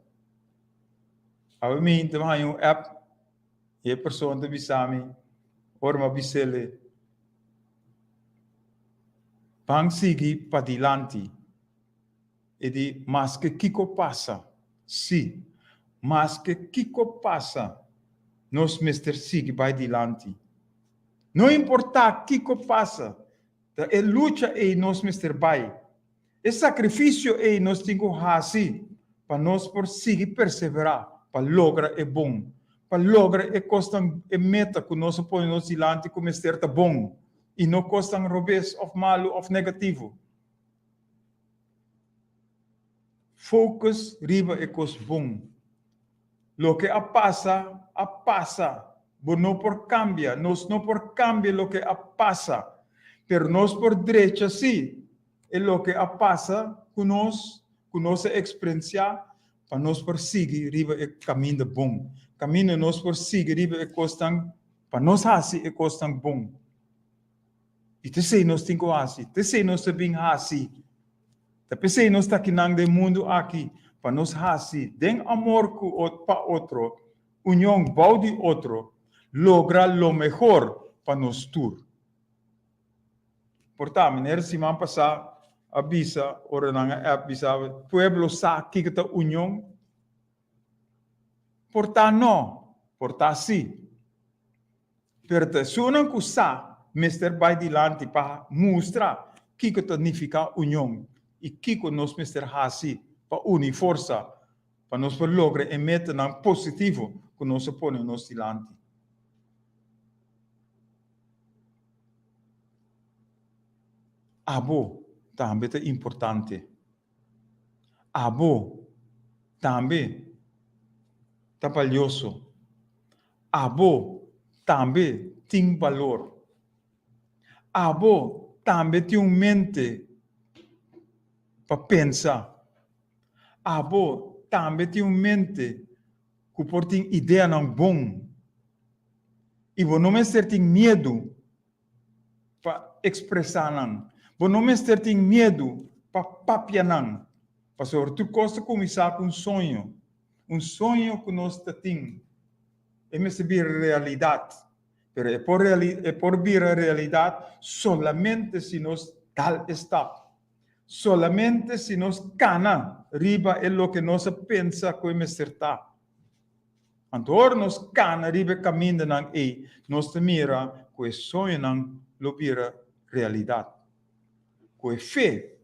awe mi ta haña un app i e persona ta bisa mi, ora mi a bis'el, Ban sigui padilanti. E di, Maske kiko pasa, sí, maske kiko pasa, nos mester sigui bai dilanti. No importá kiko pasa, ta e lucha ei nos mester bai. E sakrifisio ei nos tin ku hasi pa nos por sigui perseverá pa logra e bon, pa logra e kosnan, e meta ku nos a pone nos dilanti ku mester ta bon i no kosnan robes òf malu òf negativo. Focus riba e kos bon. Loke a pasa, a pasa. Bo no por kambia, nos no por kambia loke a pasa, pero nos por drecha sí e loke a pasa ku nos, ku nos a eksperensiá, pa nos por sigui riba e kaminda bon, kaminda nos por sigui riba e kosnan, pa nos hasi e kosnan bon. I ta esei nos tin ku hasi, ta esei nos ta bin hasi. Ta p'esei nos ta akinan den mundu aki, pa nos hasi den amor ku pa otro, union bou di otro, logra lo mehor pa nos tur. Por ta, meneer siman pasá a bisa ora nan a app bisa pueblo sa kiko ta union? Por ta no, por ta si. Pero ta esunnan ku sa mester bai dilanti pa mustra kiko ta nifiká union i kiko nos mester hasi pa uni forsa pa nos por logra e metanan positivo ku nos a pone nos dilanti. Abo tambe ta importante. Abo tambe ta balioso. Abo tambe tin balor. Abo tambe tin un mente pa pensa. Abo tambe tin un mente ku por tin ideanan bon. I bo no mester tin miedu pa ekspresá nan. Bo no mester tin miedu pa papia nan. Pasobra tur kos ta kuminsá ku un soño. Un soño ku nos ta tin, e mester bira realidat. Pero e por e por bira realidat solamente si nos dal e stap. Solamente si nos kana riba e loke nos a pensa ku e mester ta. Anto ora nos kana riba e kamindanan ei, nos ta mira ku e soñonan lo bira realidat. Ku e fe,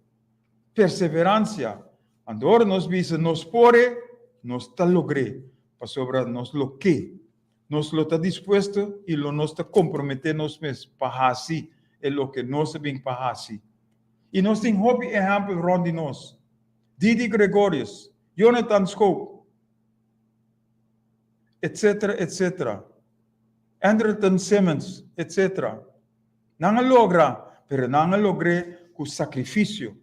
perseveransia, anto ora nos bisa nos por e, nos ta logr'é, pasobra nos lo ke. Nos lo ta dispuesto i lo nos ta komprometé nos mes pa hasi e loke nos a bin pa hasi. I nos tin hopi ehèmpel rònt di nos. Didi Gregorius, Jonathan Schoop, etcetera, etcetera. Andrelton Simmons, etcetera. Nan a logra, pero nan a logr'é ku sakrifisio.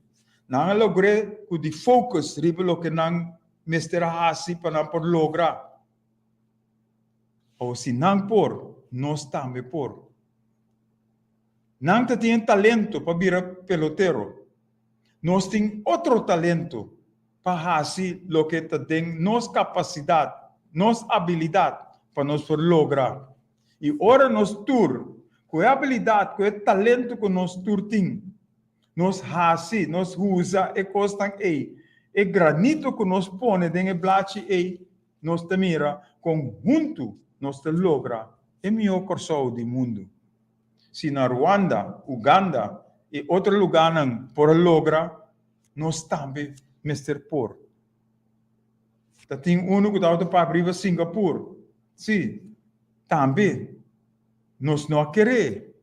Nan a logr'é ku di focus riba loke nan mester a hasi pa nan por logra. Awor si nan por, nos tambe por. Nan ta tin e talento pa bira pelotero. Nos tin otro talento pa hasi loke ta den nos kapasidat, nos abilidat pa nos por logra. I ora nos tur, ku e abilidat, ku e talento ku nos tur tin, nos hasi, nos usa e kosnan ei, e granito ku nos pone den e blachi ei, nos ta mira kon huntu nos ta logra e mihó Kòrsou di mundu. Si na Ruanda, Uganda i otro lugánan por a logra, nos tambe mester por. Ta tin unu ku tabata papia riba Singapur. Sí, tambe nos no a keré,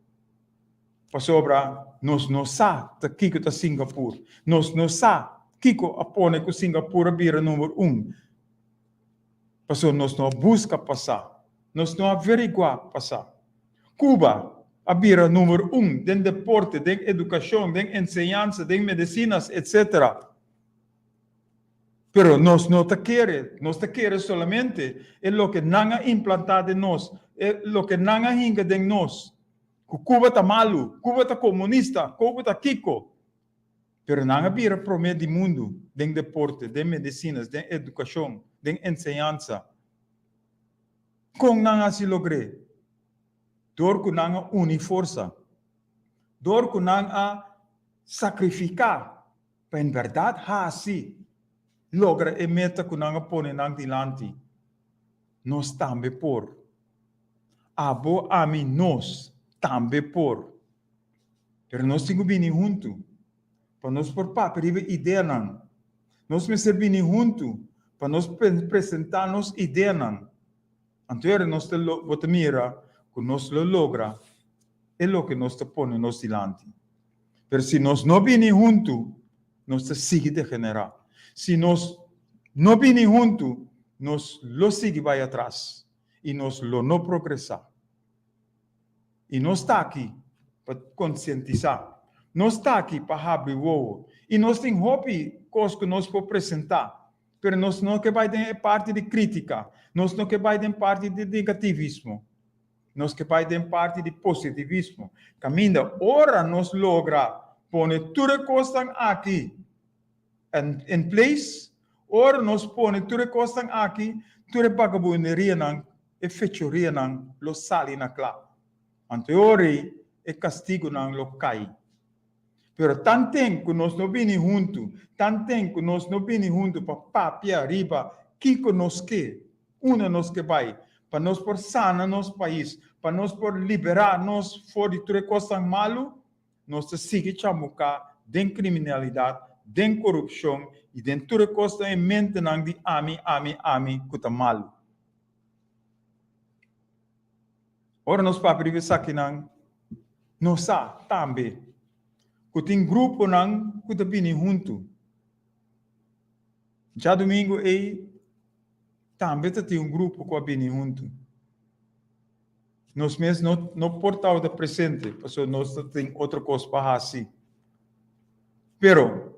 pasobra nos no sa ta kiko ta Singapur. Nos no sa kiko a pone ku Singapur a bira number un, pasobra nos no a buska pa sa, nos no a averiguá pa sa. Cuba a bira number un den deporte, den educacion, den enseñansa, den medicinas, etc. Pero nos no ta kere, nos ta kere solamente e loke nan a implanta den nos, e loke nan a hinca den nos, cu Cuba ta malu, Cuba ta comunista, Cuba ta kico. Pero nan a bira prome di mundu den deporte, den medicinas, den educacion, den enseñansa. Kon nan hasi logr'é? Dor ku nan a uni forsa. Dor ku nan a sakrifiká pa en bèrdat hasi logra e meta ku nan a pone nan dilanti. Nos tambe por. Abo, ami, nos tambe por. Pero nos tin ku bini huntu pa nos por papia riba ideanan. Nos mester bini huntu pa nos presentá nos ideanan. Anto ora nos ta bo ta mira ku nos lo logra e loke nos ta pone nos dilanti. Pero si nos no bini huntu, nos ta sigui degenerá. Si nos no bini huntu, nos lo sigui bai atras i nos lo no progresá. I nos ta aki pa konsientisá. Nos ta aki pa habri wowo. I nos tin hopi kos ku nos por presentá, pero nos no ke bai den e parti di krítika, nos no ke bai den parti di negativismo. Nos ke bai den parti di positivismo. Kaminda ora nos logra pone tur e kosnan aki in place, ora nos pone tur e kosnan aki, tur e bagabunderianan e fechorianan lo sali na kla. Anto e ora ei e kastigunan lo kai. Pero tanten ku nos no bini huntu, tanten ku nos no bini huntu pa papia riba kiko nos ke, unda nos ke bai, pa nos por sana nos pais, pa nos por liberá nos for di tur e kosnan malu, nos ta sigui chamuká den kriminalidat, den korupshon i den tur e kosnan e mentenan di ami, ami, ami ku ta malu. Ora nos papia riba esakinan, nos sa tambe ku tin gruponan ku ta bini huntu. Djadumingu ei tambe ta tin un grupo ku a bini huntu. Nos mes no no por tabata presente pasobra nos ta tin otro kos pa hasi. Pero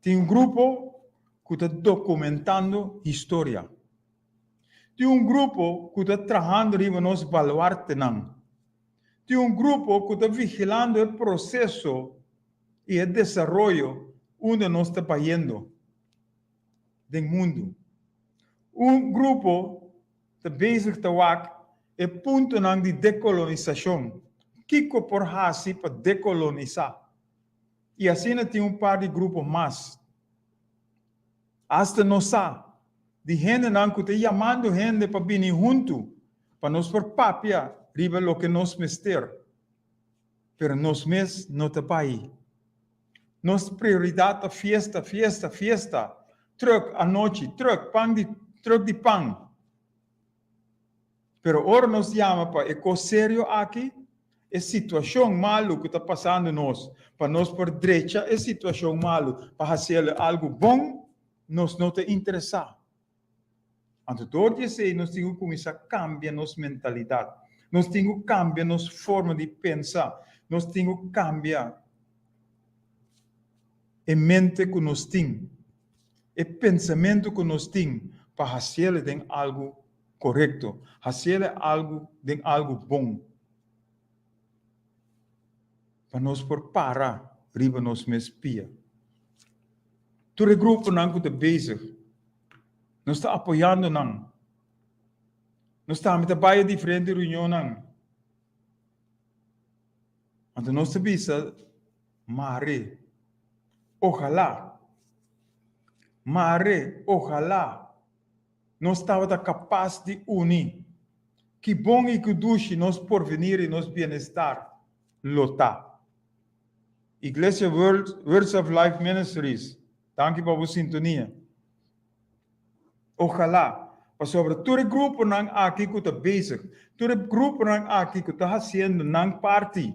tin un grupo ku ta dokumentando historia. Tin un grupo ku ta trahando riba nos baluartenan. Tin un grupo ku ta vigilando e proseso i e desaroyo unda nos ta bayendo den mundu. Un grupo ta bezig ta wak e puntonan di dekolonisashon, kiko por hasi pa dekolonisá. I asina tin un par di grupo mas. Asta nos sa. di hendenan ku ta yamando hende pa bini huntu pa nos por papia riba loke nos mester. Pero nos mes no ta bai. Nos prioridat ta fiesta, fiesta, fiesta, trùk anochi, trùk, pan di trùk di pan. Pero ora nos yama pa e kos serio aki, e situashon malu ku ta pasando nos, pa nos por drecha e situashon malu pa hasiel algu bon, nos no ta interesá. Anto dor di esei nos tin ku kuminsá kambia nos mentalidat. Nos tin ku kambia nos forma di pensa. Nos tin ku kambia e mente ku nos tin, e pensamentu ku nos tin pa hasiel den algu korekto, hasiel algu den algu bon, pa nos por para riba nos mes pia. Tur e gruponan ku ta bezig, nos ta apoyando nan. Nos tambe ta bai e diferente reunionnan. Anto nos ta bisa, Mare, ojalá, mare, ojalá nos tabata kapas di uni. Ki bon i ku dushi nos porvenir i nos bienestar lo ta. Iglesia World, Words of Life Ministries, danki pa bo sintonia. Ojalá, pasobra tur e gruponan aki ku ta bezig, tur e gruponan aki ku ta hasiendo nan parti,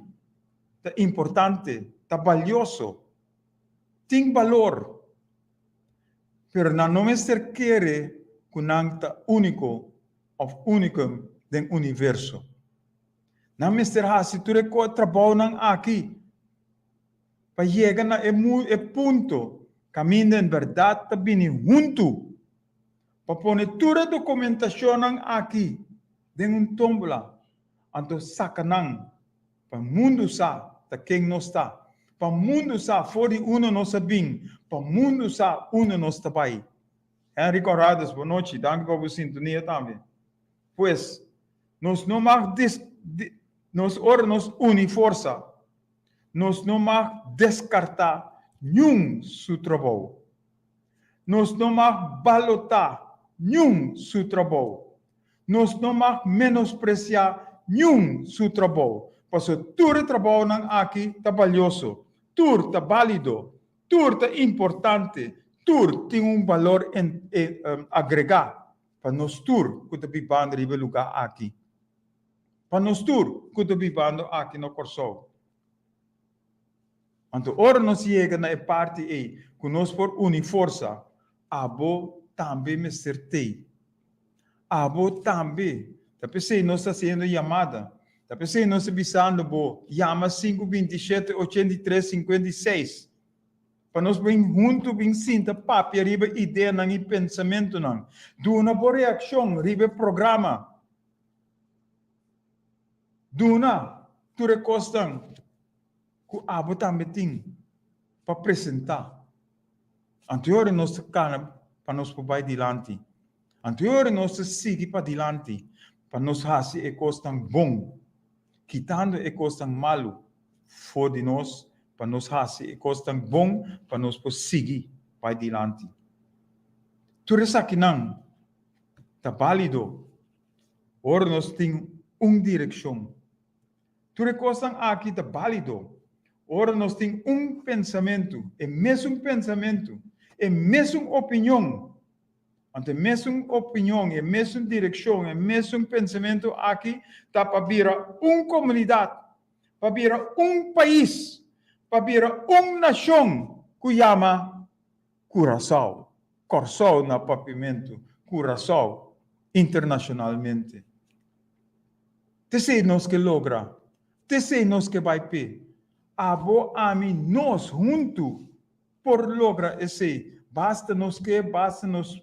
ta importante, ta balioso, tin balor, pero nan no mester kere ku nan ta úniko òf únikum den universo. Nan mester hasi tur e trabounan aki pa yega na e e punto kaminda en bèrdat ta bini huntu pa pone tur e dokumentashonnan aki den un tómbola, anto saka nan pa mundu sa ta ken nos ta, pa mundu sa for di unda nos a bin, pa mundu sa unda nos ta bai. Henry Conradus, bonochi, danki pa bo sintonia tambe. Pues, nos no mag des, nos ora nos uni forsa, nos no mag deskartá niun su trabou. Nos no mag balotá niun su trabou. Nos no mag menospresiá niun su trabou, pasobra tur e trabounan aki ta balioso, tur ta bálido, tur ta importante, tur tin un balor agregá pa nos tur ku ta bibando riba e lugá aki. Pa nos tur ku ta bibando aki na Kòrsou. Anto ora nos yega na e parti ei ku nos por uni forsa, abo tambe mester tei. Abo tambe. Ta p'esei nos ta hasiendo yamada. Ta p'esei nos ta bisando bo, yama sinku 27 83 56. Pa nos bin huntu bin sinta papia riba ideanan i pensamentunan. Duna bo reakshon riba e programa. Duna tur e kosnan ku abo tambe tin pa presentá. Anto e ora nos ta kana pa nos por bai dilanti. Anto e ora nos ta sigui padilanti pa nos hasi e kosnan bon, kitando e kosnan malu for di nos pa nos hasi e kosnan bon pa nos por sigui bai dilanti. Tur esakinan ta bálido ora nos tin un direkshon. Tur e kosnan aki ta bálido ora nos tin un pensamentu, e mesun pensamentu, e mesun opinion. Anto e mesun opinion, e mesun direkshon, e mesun pensamentu aki ta pa bira un komunidat, pa bira un pais, pa bira un nashon ku yama Curaçao, Kòrsou na papiamentu, Curaçao internashonalmente. T'esei nos ke logra, t'esei nos ke bai p'e. Abo, ami, nos huntu por logra esei. Basta nos ke, basta nos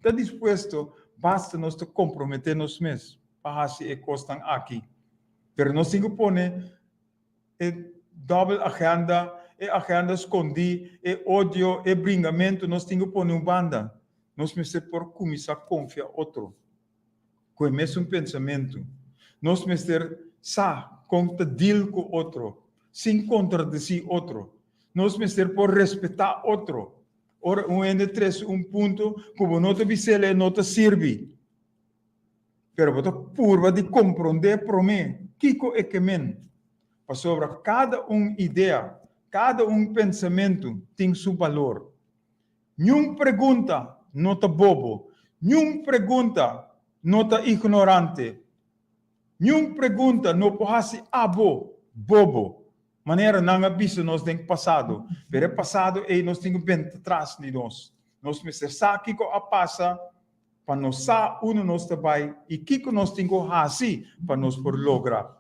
ta dispuesto, basta nos ta komprometé nos mes pa hasi e kosnan aki. Pero nos tin ku pone e dòbel agenda, e agenda skondí, e odio, e bringamentu, nos tin ku pone un banda. Nos mester por kuminsá konfia otro ku e mesun pensamentu. Nos mester sa kon ta deal ku otro sin kontradesí otro. Nos mester por respetá otro. Ora un hende trese un punto ku bo no ta bis'el e no ta sirbi. Pero bo ta purba di komprondé promé kiko e ke men. Pasobra kada un idea, kada un pensamentu tin su balor. Niun pregunta no ta bobo, niun pregunta no ta ignorante, niun pregunta no por hasi abo bobo, manera nan a bisa nos den pasado. Pero e pasado ei nos tin ku benta tras di nos. Nos mester sa kiko a pasa pa nos sa unda nos ta bai i kiko nos tin ku hasi pa nos por logra.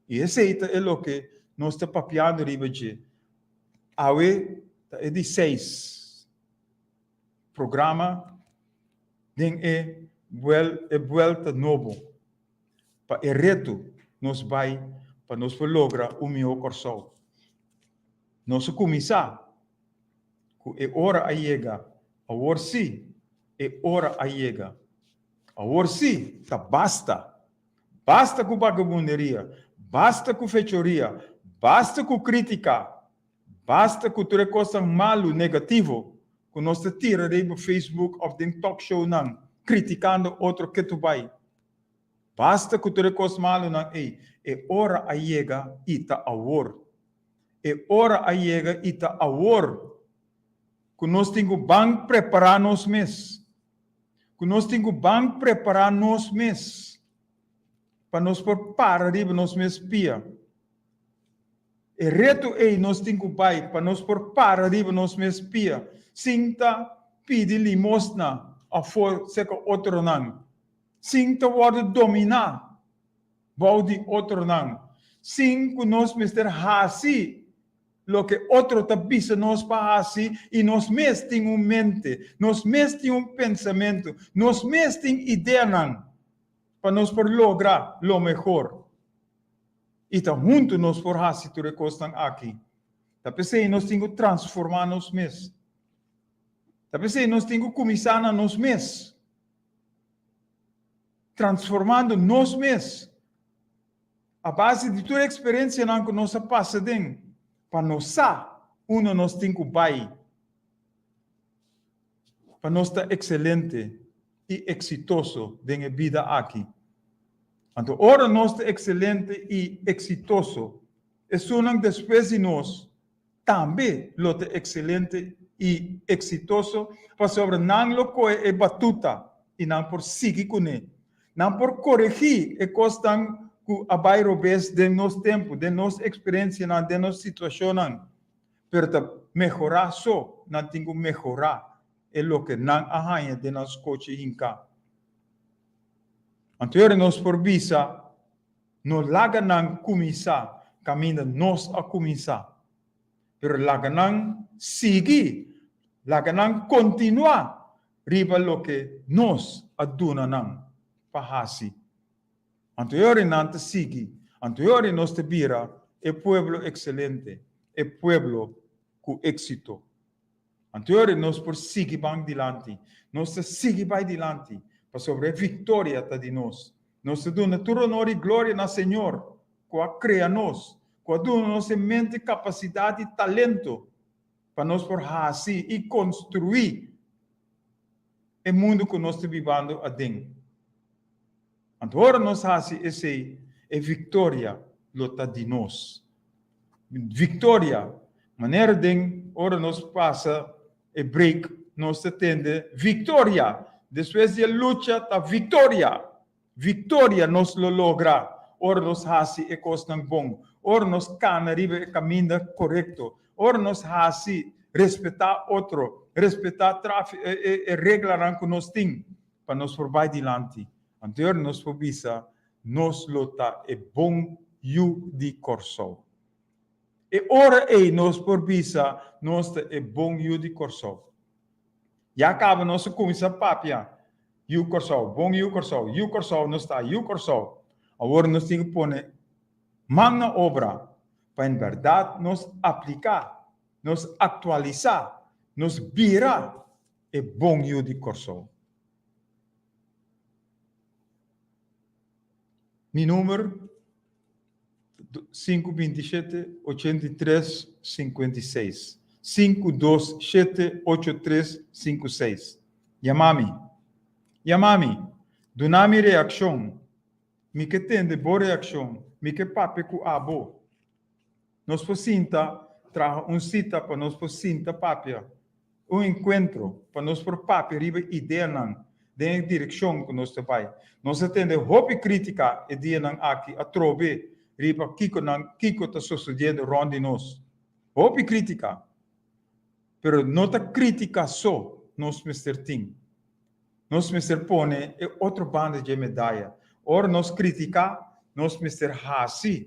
I esei ta e loke nos ta papiando riba dje. Awe ta e di seis programa den e e buelta nobo pa e reto nos bai pa nos por logra un mihó Kòrsou. Nos a kuminsá ku e ora a yega, awor sí e ora a yega. Awor sí ta basta. Basta ku bagamunderia, basta ku fechoria, basta ku krítika, basta ku tur e kosnan malu, negativo, ku nos ta tira riba Facebook òf den talkshownan kritikando otro ketu bai. Basta ku tur e kos malunan ei. E ora a yega i ta awor. E ora a yega i ta awor ku nos tin ku ban prepará nos mes. Ku nos tin ku ban prepará nos mes pa nos por para riba nos mes pia. E reto ei nos tin ku bai pa nos por para riba nos mes pia sin ta pidi limosna afó serka otronan, sin ta wòrdu dominá bou di otronan, sin ku nos mester hasi Loke otro ta bisa nos pa hasi i nos mes tin un mente, nos mes tin un pensamentu, nos mes tin ideanan pa nos por logra lo mehor. I ta huntu nos por hasi tur e kosnan aki. Ta p'esei nos tin ku transformá nos mes. Ta p'esei nos tin ku kuminsá na nos mes, transformando nos mes. A base di tur e eksperensianan ku nos a pasa den, pa nos sa unda nos tin ku bai pa nos ta ekselente i eksitoso den e bida aki. Anto ora nos ta ekselente i eksitoso, esunnan despues di nos tambe lo ta ekselente i eksitoso pasobra nan lo kohe e batuta i nan por sigui kuné. Nan por koregí e kosnan ku a bai robes den nos tempu, den nos eksperensianan, den nos situashonnan. Pero ta mehorá so nan tin ku mehorá e loke nan a haña den nan skochi hinká. Anto ora nos por bisa. No laga nan kuminsá kaminda nos a kuminsá, pero laga nan sigui, laga nan kontinuá riba loke nos a duna nan pa hasi. Anto e ora nan ta sigui, anto e ora nos ta bira e pueblo ekselente, e pueblo ku éksito. Anto e ora nos por sigui ban dilanti. Nos ta sigui bai dilanti, pasobra e viktoria ta di nos. Nos ta duna tur honor i gloria na Señor, ku a krea nos, ku a duna nos e mente, kapasidat i talento pa nos por hasi i konstruí e mundu ku nos ta bibando aden. Anto ora nos hasi esei, e viktoria lo ta di nos. Victoria, manera den ora nos pasa e break nos ta tende Victoria! Despues di e lucha ta Victoria! Victoria nos lo logra ora nos hasi e kosnan bon, ora nos kana riba e kaminda korekto, ora nos hasi respetá otro, respetá trafi e reglanan ku nos tin pa nos por bai dilanti. Anto ora nos por bisa Nos lo ta e bon yu di Kòrsou. E ora ei nos por bisa nos ta e bon yu di Kòrsou. Ya kaba nos a kuminsá papia yu Kòrsou, bon yu Kòrsou, yu Kòrsou nos ta, yu Kòrsou. Awor nos tin ku pone man na obra pa en bèrdat nos apliká, nos aktualisá, nos bira e bon yu di Kòrsou. Mi number 527 83 56. 527 8356. Yama mi. Yama mi. Duna mi reakshon. Mi ke tende bo reakshon. Mi ke papia ku abo. Nos por sinta traha un sita pa nos por sinta papia, un enkuentro pa nos por papia riba ideanan den e direkshon ku nos ta bai. Nos a tende hopi krítika e dianan aki atrobe riba kiko nan kiko ta sosodiendo rònt di nos. Hopi krítika. Pero no ta krítika so nos mester tin. Nos mester pone e otro banda dje medaya. Ora nos kritiká, nos mester hasi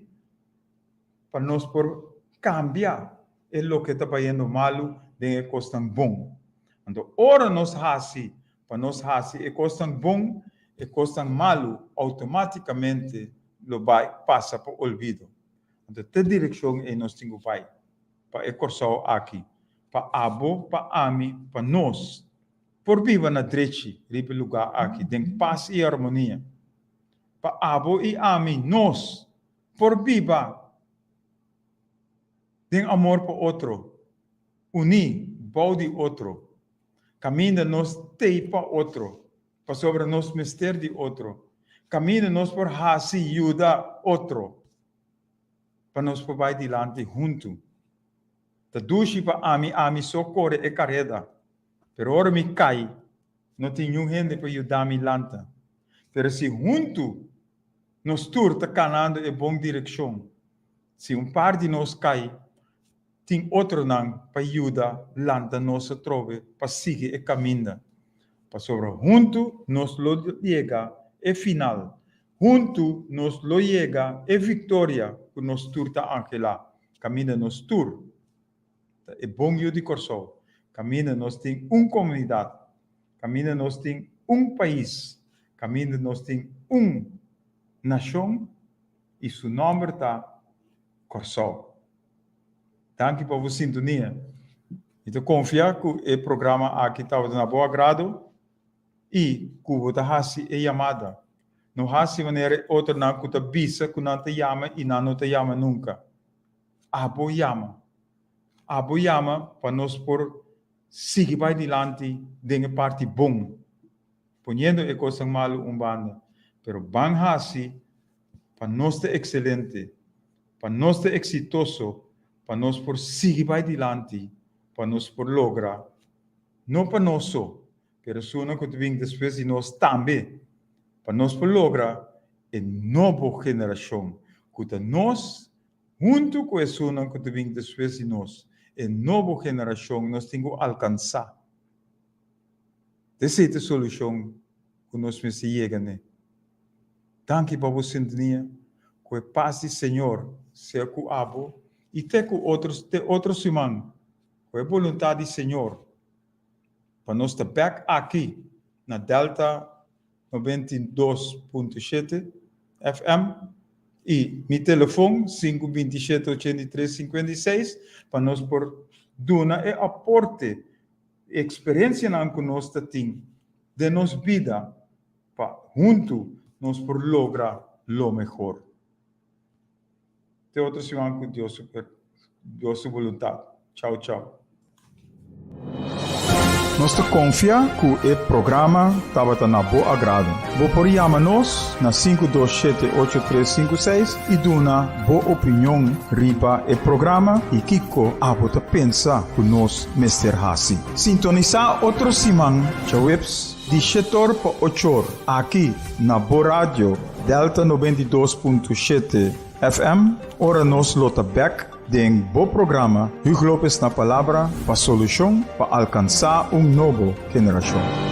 pa nos por kambia e loke ta bayendo malu den e kosnan bon. Anto ora nos hasi pa nos hasi e kosnan bon, e kosnan malu outomátikamente lo bai pasa pa olvido. Anto te direkshon ei nos tin ku bai pa e Kòrsou aki, pa abo, pa ami, pa nos por biba na drechi riba e lugá aki den pas i armonia. Pa abo i ami, nos, por biba den amor pa otro, uní bou di otro, kaminda nos t'ei pa otro, pasobra nos mester di otro, kaminda nos por hasi yuda otro pa nos por bai dilanti huntu. Ta dushi pa ami ami so kore e kareda, pero ora mi kai, no tin niun hende pa yuda mi lanta. Pero si huntu Nos tur ta kanando e bon direkshon. Si un par di nos kai, tin otronan pa yuda lanta nos atrobe pa sigui e kaminda. Pasobra huntu nos lo yega e final. Huntu nos lo yega e viktoria ku nos tur ta anhelá. Kaminda nos tur ta e bon yu di Kòrsou. Kaminda nos tin un komunidat. Kaminda nos tin un pais. Kaminda nos tin un nashon i su nòmber ta Kòrsou. Danki pa bo sintonia. Mi ta konfia ku e programa aki tabata na bo agrado i ku bo ta hasi e yamada. No hasi manera e otronan ku ta bisa ku nan ta yama i nan no ta yama nunka. Abo yama. Abo yama pa nos por sigui bai dilanti den e parti bon. Poniendo e kosnan malu un banda, pero ban hasi pa nos ta ekselente, pa nos ta eksitoso, pa nos por sigui bai dilanti, pa nos por logra, no pa nos so, pero esunnan ku ta bin despues di nos tambe, pa nos por logra e nobo generashon ku ta nos huntu ku esunnan ku ta bin despues di nos, e nobo generashon nos tin ku alkansá. Esei ta e solushon ku nos mester yega n'e. Danki pa bo sintonia. Ku e pas di Señor sea ku abo i te ku otro te otro siman ku e boluntat di Señor pa nos ta bek aki na Delta 92.7 FM i mi telefon 5 27 83 56 pa nos por duna e aporte E eksperensianan ku nos ta tin den nos bida pa huntu nos por logra lo mehor. Te otro siman ku Dios su Dios su boluntat. Chao chao. Nos ta konfia ku e programa tabata na bo agrado. Bo por yama nos na 527 8356 i duna bo opinion riba e programa i kiko abo ta pensa ku nos mester hasi. Sintonisá otro siman djaweps di shetor pa ochor aki na bo radio Delta 92.7 FM ora nos lo ta bek den bo programa Huug Lopez na Palabra pa solushon pa alkansá un nobo generashon.